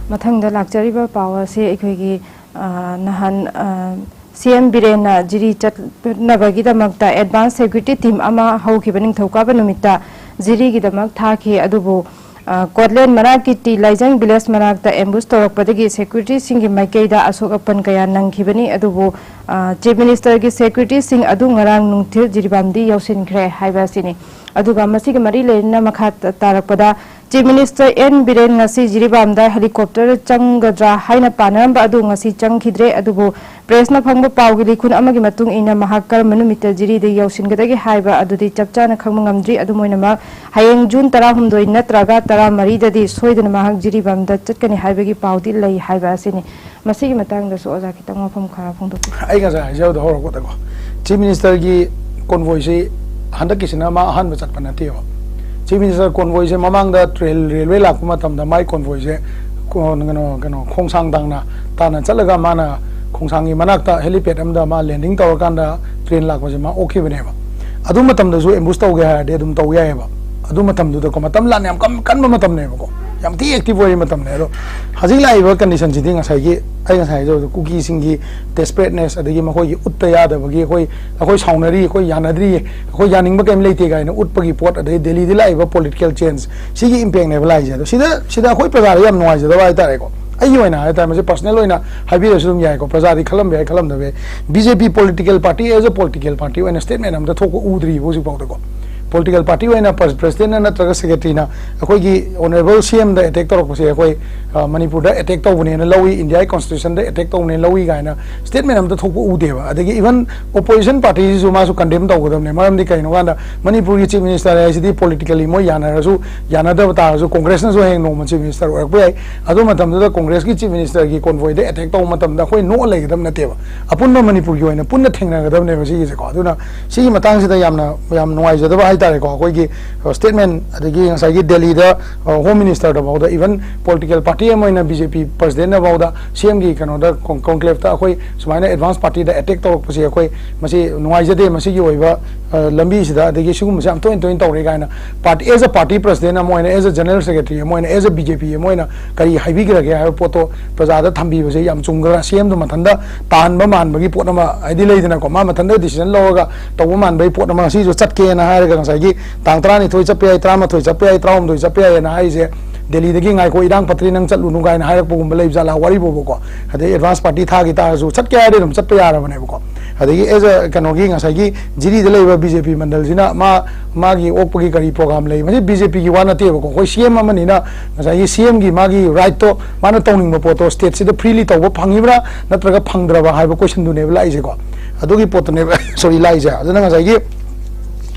ꯃꯊꯪꯗ ꯂꯥꯛꯆꯔꯤꯕ ꯄꯥꯎ ꯑꯁꯤ ꯑꯩꯈꯣꯏꯒꯤ, ꯑ, ꯅꯍꯥꯟ, ꯑ, ꯁꯤ ꯑꯦꯝ ꯕꯤꯔꯦꯟꯅ ꯖꯤꯔꯤ ꯆꯠꯅꯕꯒꯤꯗꯃꯛꯇ ꯑꯦꯗꯚꯥꯟꯁ ꯁꯦꯀ꯭ꯌꯨꯔꯤꯇꯤ ꯇꯤꯝ ꯑꯃ ꯍꯧꯈꯤꯕ ꯅꯤꯡꯊꯧꯀꯥꯕ ꯅꯨꯃꯤꯠꯇ ꯖꯤꯔꯤꯒꯤꯗꯃꯛ ꯊꯥꯈꯤ꯫ ꯑꯗꯨꯕꯨ, ꯑ, ꯀꯣꯠꯂꯦꯟ ꯃꯅꯥꯛꯀꯤ ꯇꯤ ꯂꯥꯏꯖꯪ ꯚꯤꯂꯦꯖ ꯃꯅꯥꯛꯇ ꯑꯦꯝꯕꯨꯁ ꯇꯧꯔꯛꯄꯗꯒꯤ ꯁꯦꯀ꯭ꯌꯨꯔꯤꯇꯤꯁꯤꯡꯒꯤ ꯃꯥꯏꯀꯩꯗ ꯑꯁꯣꯛ ꯑꯄꯟ ꯀꯌꯥ ꯅꯪꯈꯤꯕꯅꯤ꯫ ꯑꯗꯨꯕꯨ, ꯑ, ꯆꯤꯐ ꯃꯤꯅꯤꯁꯇꯔꯒꯤ ꯁꯦꯀ꯭ꯌꯨꯔꯤꯇꯤꯁꯤꯡ ꯑꯗꯨ ꯉꯔꯥꯡ ꯅꯨꯡꯊꯤꯜ ꯖꯤꯔꯤꯕꯥꯝꯗꯤ ꯌꯧꯁꯤꯟꯈ꯭ꯔꯦ ꯍꯥꯏꯕ ꯑꯁꯤꯅꯤ꯫ ꯑꯗꯨꯒ ꯃꯁꯤꯒ ꯃꯔꯤ ꯂꯩꯅꯅ ꯃꯈꯥ ꯇ-, ꯇꯥꯔꯛꯄꯗ ꯆꯤꯐ ꯃꯤꯅꯤꯁꯇꯔ ꯑꯦꯟ ꯕꯤꯔꯦꯟ ꯉꯁꯤ ꯖꯤꯔꯤꯕꯥꯝꯗ ꯍꯦꯂꯤꯀꯣꯞꯇꯔ ꯆꯪꯒꯗ꯭ꯔꯥ ꯍꯥꯏꯅ ꯄꯥꯅꯔꯝꯕ ꯑꯗꯨ ꯉꯁꯤ ꯆꯪꯈꯤꯗ꯭ꯔꯦ꯫ ꯑꯗꯨꯕꯨ ꯄ꯭ꯔꯦꯁꯅ ꯐꯪꯕ ꯄꯥꯎꯒꯤ ꯂꯤꯈꯨꯟ ꯑꯃꯒꯤ ꯃꯇꯨꯡ ꯏꯟꯅ ꯃꯍꯥꯛ ꯀꯔꯝꯕ ꯅꯨꯃꯤꯠꯇ ꯖꯤꯔꯤꯗ ꯌꯧꯁꯤꯟꯒꯗꯒꯦ ꯍꯥꯏꯕ ꯑꯗꯨꯗꯤ ꯆꯞ ꯆꯥꯅ ꯈꯪꯕ ꯉꯝꯗ꯭ꯔꯤ꯫ ꯑꯗꯨꯝ ꯑꯣꯏꯅꯃꯛ ꯍꯌꯦꯡ ꯖꯨꯟ ꯇꯔꯥꯍꯨꯝꯗꯣꯏ ꯅꯠꯇ꯭ꯔꯒ ꯇꯔꯥꯃꯔꯤꯗꯗꯤ ꯁꯣꯏꯗꯅ ꯃꯍꯥꯛ ꯖꯤꯔꯤꯕꯥꯝꯗ ꯆꯠꯀꯅꯤ ꯍꯥꯏꯕꯒꯤ ꯄꯥꯎꯗꯤ ꯂꯩ ꯍꯥꯏꯕ ꯑꯁꯤꯅꯤ꯫ ꯃꯁꯤꯒꯤ ꯃꯇꯥꯡꯗꯁꯨ ꯑꯣꯖꯥ ꯈꯤꯇꯪ ꯋꯥꯐꯝ ꯈꯔ ꯐꯣꯡꯗꯣꯛꯄꯤꯌꯨ꯫ ꯑꯩ ꯉꯁꯥꯏ ꯍꯥꯏꯖꯕꯗꯣ ꯍꯧꯔꯛꯄꯗꯀꯣ, ꯆꯤꯐ ꯃꯤꯅꯤꯁꯇꯔꯒꯤ ꯀꯣꯟꯚꯣꯏꯁꯤ ꯍꯟꯗꯛꯀꯤꯁꯤꯅ ꯃꯥ ꯑꯍꯥꯟꯕ ꯆꯠꯄ ꯅꯠꯇꯦꯕ꯫ ꯆꯤꯐ ꯃꯤꯅꯤꯁꯇꯔ ꯀꯣꯟꯚꯣꯏꯁꯦ ꯃꯃꯥꯡꯗ ꯇ꯭ꯔꯦꯟ, ꯔꯦꯜꯋꯦ ꯂꯥꯛꯄ ꯃꯇꯝꯗ ꯃꯥꯏ ꯀꯣꯟꯚꯣꯏꯁꯦ ꯀꯣ-, ꯀꯩꯅꯣ, ꯀꯩꯅꯣ, ꯈꯣꯡꯁꯥꯡ ꯇꯥꯡꯅ ꯇꯥꯅ ꯆꯠꯂꯒ ꯃꯥꯅ ꯈꯣꯡꯁꯥꯡꯒꯤ ꯃꯅꯥꯛꯇ ꯍꯦꯂꯤꯄꯦꯗ ꯑꯃꯗ ꯃꯥ ꯂꯦꯟꯗꯤꯡ ꯇꯧꯔꯀꯥꯟꯗ ꯇ꯭ꯔꯦꯟ ꯂꯥꯛꯄꯁꯦ ꯃꯥ ꯑꯣꯛꯈꯤꯕꯅꯦꯕ꯫ ꯑꯗꯨ ꯃꯇꯝꯗꯁꯨ ꯑꯦꯝꯕꯨꯁ ꯇꯧꯒꯦ ꯍꯥꯏꯔꯗꯤ ꯑꯗꯨꯝ ꯇꯧ ꯌꯥꯏꯑꯕ꯫ ꯑꯗꯨ ꯃꯇꯝꯗꯨꯗꯀꯣ, ꯃꯇꯝ ꯂꯥꯟ ꯌꯥꯝ ꯀꯟ-, ꯀꯟꯕ ꯃꯇꯝꯅꯦꯕꯀꯣ, ꯌꯥꯝ ꯊꯤ ꯑꯦꯛꯇꯤꯚ ꯑꯣꯏꯔꯤ ꯃꯇꯝꯅꯦ꯫ ꯑꯗꯣ ꯍꯧꯖꯤꯛ ꯂꯥꯛꯏꯕ ꯀꯟꯗꯤꯁꯟꯁꯤꯗꯤ ꯉꯁꯥꯏꯒꯤ ꯑꯩ ꯉꯁꯥꯏ ꯍꯥꯏꯖꯕꯗꯣ, ꯀꯨꯀꯤꯁꯤꯡꯒꯤ ꯗꯦꯁꯄꯔꯦꯠꯅꯦꯁ, ꯑꯗꯒꯤ ꯃꯈꯣꯏꯒꯤ ꯎꯠꯇ ꯌꯥꯗꯕꯒꯤ, ꯑꯩꯈꯣꯏ, ꯑꯩꯈꯣꯏ ꯁꯥꯎꯅꯔꯤ, ꯑꯩꯈꯣꯏ ꯌꯥꯅꯗ꯭ꯔꯤ, ꯑꯩꯈꯣꯏ ꯌꯥꯅꯤꯡꯕ ꯀꯔꯤꯝ ꯂꯩꯇꯦ ꯀꯥꯏꯅ ꯎꯠꯄꯒꯤ ꯄꯣꯠ, ꯑꯗꯩ ꯗꯦꯜꯂꯤꯗ ꯂꯥꯛꯏꯕ ꯄꯣꯂꯤꯇꯤꯀꯦꯜ ꯆꯦꯟꯖ, ꯁꯤꯒꯤ ꯏꯝꯄꯦꯛꯅꯦꯕ ꯂꯥꯛꯏꯁꯦ꯫ ꯑꯗꯣ ꯁꯤꯗ, ꯁꯤꯗ ꯑꯩꯈꯣꯏ ꯄ꯭ꯔꯖꯥꯗ ꯌꯥꯝ ꯅꯨꯡꯉꯥꯏꯖꯗꯕ ꯍꯥꯏꯇꯥꯔꯦꯀꯣ꯫ ꯑꯩꯒꯤ ꯑꯣꯏꯅ ꯍꯥꯏꯇꯥꯔꯦ, ꯃꯁꯤ ꯄꯔꯁꯅꯦꯜ ꯑꯣꯏꯅ ꯍꯥꯏꯕꯤꯔꯁꯨ ꯑꯗꯨꯝ ꯌꯥꯏꯀꯣ, ꯄ꯭ꯔꯖꯥꯗꯤ ꯈꯜꯂꯝꯕ ꯌꯥꯏ, ꯈꯜꯂꯝꯗꯕ ꯌꯥꯏ꯫ B J P political party, S A political party ꯑꯣꯏꯅ ꯁ꯭ꯇꯦꯠꯃꯦꯟ ꯑꯝꯇ ꯊꯣꯛꯄ ꯎꯗ꯭ꯔꯤꯕ ꯍꯧꯖꯤꯛꯐꯥꯎꯗꯀꯣ꯫ ꯄꯣꯂꯤꯇꯤꯀꯦꯜ ꯄꯥꯔꯇꯤ ꯑꯣꯏꯅ ꯄ꯭ꯔ- ꯄ꯭ꯔꯁꯤꯗꯦꯟꯠꯅ ꯅꯠꯇ꯭ꯔꯒ ꯁꯦꯀ꯭ꯔꯦꯇꯔꯤꯅ ꯑꯩꯈꯣꯏꯒꯤ ꯑꯣꯅꯔꯦꯕꯜ ꯁꯤ ꯑꯦꯝꯗ ꯑꯦꯇꯦꯛ ꯇꯧꯔꯛꯄꯁꯦ ꯑꯩꯈꯣꯏ, ꯑ, ꯃꯅꯤꯄꯨꯔꯗ ꯑꯦꯇꯦꯛ ꯇꯧꯕꯅꯦꯅ ꯂꯧꯏ, ꯏꯟꯗꯤꯌꯥꯒꯤ ꯀꯣꯟꯁꯇꯤꯇ꯭ꯌꯨꯁꯟꯗ ꯑꯦꯇꯦꯛ ꯇꯧꯕꯅꯦꯅ ꯂꯧꯏ ꯀꯥꯏꯅ ꯁ꯭ꯇꯦꯠꯃꯦꯟ ꯑꯝꯇ ꯊꯣꯛꯄ ꯎꯗꯦꯕ꯫ ꯑꯗꯒꯤ ꯏꯚꯟ ꯑꯣꯄꯣꯖꯤꯁꯟ ꯄꯥꯔꯇꯤꯁꯤꯁꯨ ꯃꯥꯁꯨ ꯀꯟꯗꯦꯝ ꯇꯧꯒꯗꯕꯅꯦ꯫ ꯃꯔꯝꯗꯤ ꯀꯩꯅꯣ ꯀꯥꯟꯗ ꯃꯅꯤꯄꯨꯔꯒꯤ ꯆꯤꯐ ꯃꯤꯅꯤꯁꯇꯔ ꯍꯥꯏꯁꯤꯗꯤ ꯄꯣꯂꯤꯇꯤꯀꯦꯜꯂꯤ ꯃꯣꯏ ꯌꯥꯅꯔꯁꯨ, ꯌꯥꯅꯗꯕ ꯇꯥꯔꯁꯨ ꯀꯣꯡꯒ꯭ꯔꯦꯁꯅꯁꯨ ꯍꯌꯦꯡ ꯅꯣꯡꯃ ꯆꯤꯐ ꯃꯤꯅꯤꯁꯇꯔ ꯑꯣꯏꯔꯛꯄ ꯌꯥꯏ꯫ ꯑꯗꯨ ꯃꯇꯝꯗꯨꯗ ꯀꯣꯡꯒ꯭ꯔꯦꯁꯀꯤ ꯆꯤꯐ ꯃꯤꯅꯤꯁꯇꯔꯒꯤ ꯀꯣꯟꯚꯣꯏꯗ ꯑꯦꯇꯦꯛ ꯇꯧꯕ ꯃꯇꯝꯗ ꯑꯩꯈꯣꯏ ꯅꯣꯛꯑ ꯂꯩꯒꯗꯕ ꯅꯠꯇꯦꯕ꯫ ꯑꯄꯨꯟꯕ ꯃꯅꯤꯄꯨꯔꯒꯤ ꯑꯣꯏꯅ ꯄꯨꯟꯅ ꯊꯦꯡꯅꯒꯗꯕꯅꯦꯕ ꯁꯤꯒꯤꯁꯦꯀꯣ꯫ ꯑꯗꯨꯅ ꯁꯤꯒꯤ ꯃꯇꯥꯡꯁꯤꯗ ꯌꯥꯝꯅ, ꯌꯥꯝ ꯅꯨꯡꯉꯥꯏꯖꯗꯕ ꯍꯥꯏꯇꯥꯔꯦꯀꯣ꯫ ꯑꯩꯈꯣꯏꯒꯤ, ꯑ, ꯁ꯭ꯇꯦꯠꯃꯦꯟ, ꯑꯗꯒꯤ ꯉꯁꯥꯏꯒꯤ ꯗꯦꯜꯂꯤꯗ, ꯑ, ꯍꯣꯝ ꯃꯤꯅꯤꯁꯇꯔꯗ ꯐꯥꯎꯗ, ꯏꯚꯟ ꯄꯣꯂꯤꯇꯤꯀꯦꯜ ꯄꯥꯔꯇꯤ ꯑꯃ ꯑꯣꯏꯅ ꯕꯤ ꯖꯦ ꯄꯤ ꯄ꯭ꯔꯁꯤꯗꯦꯟꯠꯅ ꯐꯥꯎꯗ ꯁꯤ ꯑꯦꯝꯒꯤ ꯀꯩꯅꯣꯗ ꯀꯣꯟ-, ꯀꯣꯟꯀ꯭ꯂꯦꯞꯇ ꯑꯩꯈꯣꯏ ꯁꯨꯃꯥꯏꯅ ꯑꯦꯗꯚꯥꯟꯁ ꯄꯥꯔꯇꯤꯗ ꯑꯦꯇꯦꯛ ꯇꯧꯔꯛꯄꯁꯦ ꯑꯩꯈꯣꯏ ꯃꯁꯤ ꯅꯨꯡꯉꯥꯏꯖꯗꯦ꯫ ꯃꯁꯤꯒꯤ ꯑꯣꯏꯕ, ꯑ, ꯂꯝꯕꯤꯁꯤꯗ, ꯑꯗꯒꯤ ꯁꯤꯒꯨꯝꯕꯁꯦ ꯌꯥꯝ ꯇꯣꯏꯅ ꯇꯣꯏꯅ ꯇꯧꯔꯦ ꯀꯥꯏꯅ party, as a party president ꯑꯃ ꯑꯣꯏꯅ, as a general secretary ꯑꯃ ꯑꯣꯏꯅ, as a B J P ꯑꯃ ꯑꯣꯏꯅ ꯀꯔꯤ ꯍꯥꯏꯕꯤꯈ꯭ꯔꯒꯦ ꯍꯥꯏꯕ ꯄꯣꯠꯇꯣ ꯄ꯭ꯔꯖꯥꯗ ꯊꯝꯕꯤꯕꯁꯦ ꯌꯥꯝ ꯆꯨꯝꯒꯗ꯭ꯔꯥ? ꯁꯤ ꯑꯦꯝꯗꯣ ꯃꯊꯟꯇ ꯇꯥꯍꯟꯕ ꯃꯥꯟꯕꯒꯤ ꯄꯣꯠ ꯑꯃ ꯍꯥꯏꯗꯤ ꯂꯩꯗꯅꯀꯣ, ꯃꯥ ꯃꯊꯟꯇ ꯗꯤꯁꯤꯖꯟ ꯂꯧꯔꯒ ꯇꯧꯕ ꯃꯥꯟꯕꯒꯤ ꯄꯣꯠ ꯑꯃ, ꯉꯁꯤꯁꯨ ꯆꯠꯀꯦꯅ ꯍꯥꯏꯔꯒ ꯉꯁꯥꯏꯒꯤ ꯇꯥꯡ ꯇꯔꯥꯅꯤꯊꯣꯏ ꯆꯠꯄ ꯌꯥꯏ, ꯇꯔꯥꯃꯥꯊꯣꯏ ꯆꯠꯄ ꯌꯥꯏ, ꯇꯔꯥꯍꯨꯝꯗꯣꯏ ꯆꯠꯄ ꯌꯥꯏꯌꯦꯅ ꯍꯥꯏꯔꯤꯁꯦ, ꯗꯦꯜꯂꯤꯗꯒꯤ ꯉꯥꯏꯈꯣ, ꯏꯔꯥꯡ ꯐꯠꯇ꯭ꯔꯤ, ꯅꯪ ꯆꯠꯂꯨꯅꯨ ꯀꯥꯏꯅ ꯍꯥꯏꯔꯛꯄꯒꯨꯝꯕ ꯂꯩꯕ ꯖꯥꯠꯂꯥ ꯋꯥꯔꯤꯕꯣꯕꯀꯣ? ꯑꯗꯩ ꯑꯦꯗꯚꯥꯟꯁ ꯄꯥꯔꯇꯤ ꯊꯥꯈꯤ ꯇꯥꯔꯁꯨ ꯆꯠꯀꯦ ꯍꯥꯏꯔꯗꯤ ꯑꯗꯨꯝ ꯆꯠꯄ ꯌꯥꯔꯕꯅꯦꯕꯀꯣ꯫ ꯑꯗꯒꯤ as a ꯀꯩꯅꯣꯒꯤ ꯉꯁꯥꯏꯒꯤ ꯖꯤꯔꯤꯗ ꯂꯩꯕ ꯕꯤ ꯖꯦ ꯄꯤ ꯃꯟꯗꯜꯁꯤꯅ ꯃꯥ, ꯃꯥꯒꯤ ꯑꯣꯛꯄꯒꯤ ꯀꯔꯤ ꯄ꯭ꯔꯣꯒ꯭ꯔꯥꯝ ꯂꯩ? ꯃꯁꯤ ꯕꯤ ꯖꯦ ꯄꯤꯒꯤ ꯋꯥ ꯅꯠꯇꯦꯕꯀꯣ꯫ ꯑꯩꯈꯣꯏ ꯁꯤ ꯑꯦꯝ ꯑꯃꯅꯤꯅ ꯉꯁꯥꯏꯒꯤ ꯁꯤ ꯑꯦꯝꯒꯤ ꯃꯥꯒꯤ ꯔꯥꯏꯠꯇꯣ, ꯃꯥꯅ ꯇꯧꯅꯤꯡꯕ ꯄꯣꯠꯇꯣ ꯁ꯭ꯇꯦꯠꯁꯤꯗ ꯐ꯭ꯔꯤꯂꯤ ꯇꯧꯕ ꯐꯪꯉꯤꯕ꯭ꯔꯥ ꯅꯠꯇ꯭ꯔꯒ ꯐꯪꯗ꯭ꯔꯕ ꯍꯥꯏꯕ ꯀꯣꯏꯁꯟꯗꯨꯅꯦꯕ ꯂꯥꯛꯏꯁꯦꯀꯣ꯫ ꯑꯗꯨꯒꯤ ꯄꯣꯠꯇꯨꯅꯦꯕ, ꯁꯣꯔꯤ, ꯂꯥꯛꯏꯁꯦ꯫ ꯑꯗꯨꯅ ꯉꯁꯥꯏꯒꯤ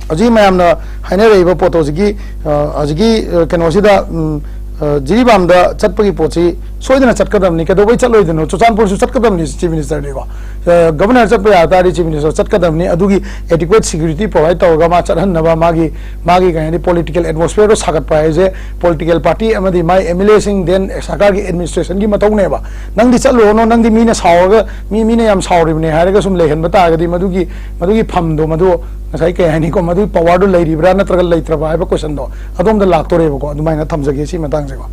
ꯍꯧꯖꯤꯛ ꯃꯌꯥꯝꯅ ꯍꯥꯏꯅꯔꯛꯏꯕ ꯄꯣꯠꯇꯣ ꯍꯧꯖꯤꯛꯀꯤ, ꯑ, ꯍꯧꯖꯤꯛꯀꯤ, ꯑ, ꯀꯩꯅꯣꯁꯤꯗ, ꯎꯝ, ꯑ, ꯖꯤꯔꯤꯕꯥꯝꯗ ꯆꯠꯄꯒꯤ ꯄꯣꯠꯁꯤ ꯁꯣꯏꯗꯅ ꯆꯠꯀꯗꯕꯅꯤ꯫ ꯀꯩꯗꯧꯕꯩ ꯆꯠꯂꯣꯏꯗꯣꯏꯅꯣ? ꯆꯨꯔꯆꯥꯟꯄꯨꯔꯁꯨ ꯆꯠꯀꯗꯕꯅꯤ, ꯆꯤꯐ ꯃꯤꯅꯤꯁꯇꯔꯅꯤꯀꯣ꯫ ꯑ, ꯒꯕꯔꯅꯔ ꯆꯠꯄ ꯌꯥ ꯇꯥꯔꯗꯤ ꯆꯤꯐ ꯃꯤꯅꯤꯁꯇꯔ ꯆꯠꯀꯗꯕꯅꯤ꯫ ꯑꯗꯨꯒꯤ adequate security provide ꯇꯧꯔꯒ ꯃꯥ ꯆꯠꯍꯟꯅꯕ, ꯃꯥꯒꯤ, ꯃꯥꯒꯤ ꯀꯩ ꯍꯥꯏꯅꯤ, ꯄꯣꯂꯤꯇꯤꯀꯦꯜ ꯑꯦꯠꯃꯣꯁꯐꯤꯌꯔꯗꯣ ꯁꯥꯒꯠꯄ ꯍꯥꯏꯁꯦ ꯄꯣꯂꯤꯇꯤꯀꯦꯜ ꯄꯥꯔꯇꯤ ꯑꯃꯗꯤ ꯃꯥꯒꯤ ꯑꯦꯝ ꯑꯦꯜ ꯑꯦꯁꯤꯡ, then ꯁꯔꯀꯥꯔꯒꯤ ꯑꯦꯗꯃꯤꯅꯤꯁꯇ꯭ꯔꯦꯁꯟꯒꯤ ꯃꯊꯧꯅꯦꯕ꯫ ꯅꯪꯗꯤ ꯆꯠꯂꯨꯔꯅꯣ, ꯅꯪꯗꯤ ꯃꯤꯅ ꯁꯥꯎꯔꯒ, ꯃꯤ, ꯃꯤꯅ ꯌꯥꯝ ꯁꯥꯎꯔꯤꯕꯅꯦ ꯍꯥꯏꯔꯒ ꯁꯨꯝ ꯂꯩꯍꯟꯕ ꯇꯥꯔꯒꯗꯤ ꯃꯗꯨꯒꯤ, ꯃꯗꯨꯒꯤ ꯐꯝꯗꯣ, ꯃꯗꯨ ꯉꯁꯥꯏ ꯀꯩ ꯍꯥꯏꯅꯤꯀꯣ, ꯃꯗꯨꯒꯤ ꯄꯋꯥꯔꯗꯣ ꯂꯩꯔꯤꯕ꯭ꯔꯥ ꯅꯠꯇ꯭ꯔꯒ ꯂꯩꯇ꯭ꯔꯕ ꯍꯥꯏꯕ ꯀꯣꯏꯁꯟꯗꯣ ꯑꯗꯣꯝꯗ ꯂꯥꯛꯇꯣꯔꯦꯕꯀꯣ꯫ ꯑꯗꯨꯃꯥꯏꯅ ꯊꯝꯖꯒꯦ ꯁꯤ ꯃꯇꯥꯡꯁꯦꯀꯣ꯫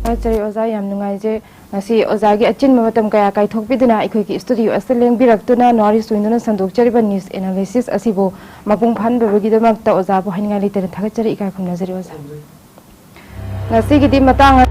ꯊꯥꯒꯠꯆꯔꯤ ꯑꯣꯖꯥ, ꯌꯥꯝ ꯅꯨꯡꯉꯥꯏꯖꯩ꯫ ꯉꯁꯤ ꯑꯣꯖꯥꯒꯤ ꯑꯆꯤꯟꯕ ꯃꯇꯝ ꯀꯌꯥ ꯀꯥꯏꯊꯣꯛꯄꯤꯗꯨꯅ ꯑꯩꯈꯣꯏꯒꯤ ꯁ꯭ꯇꯨꯗꯤꯑꯣ ꯑꯁꯤꯗ ꯂꯦꯡꯕꯤꯔꯛꯇꯨꯅ ꯅ꯭ꯋꯥꯔꯤ ꯁꯣꯏꯗꯨꯅ ꯁꯟꯗꯣꯛꯆꯔꯤꯕ ꯅ꯭ꯌꯨꯁ ꯑꯦꯅꯥꯂꯤꯁꯤꯁ ꯑꯁꯤꯕꯨ ꯃꯄꯨꯡ ꯐꯥꯍꯟꯕꯤꯕꯒꯤꯗꯃꯛꯇ ꯑꯣꯖꯥꯕꯨ ꯍꯥꯏꯅꯤꯡꯉꯥꯏ ꯂꯩꯇꯅ ꯊꯥꯒꯠꯆꯔꯤ, ꯏꯀꯥꯏ ꯈꯨꯝꯅꯖꯔꯤ ꯑꯣꯖꯥ꯫ ꯉꯁꯤꯒꯤꯗꯤ ꯃꯇꯥꯡ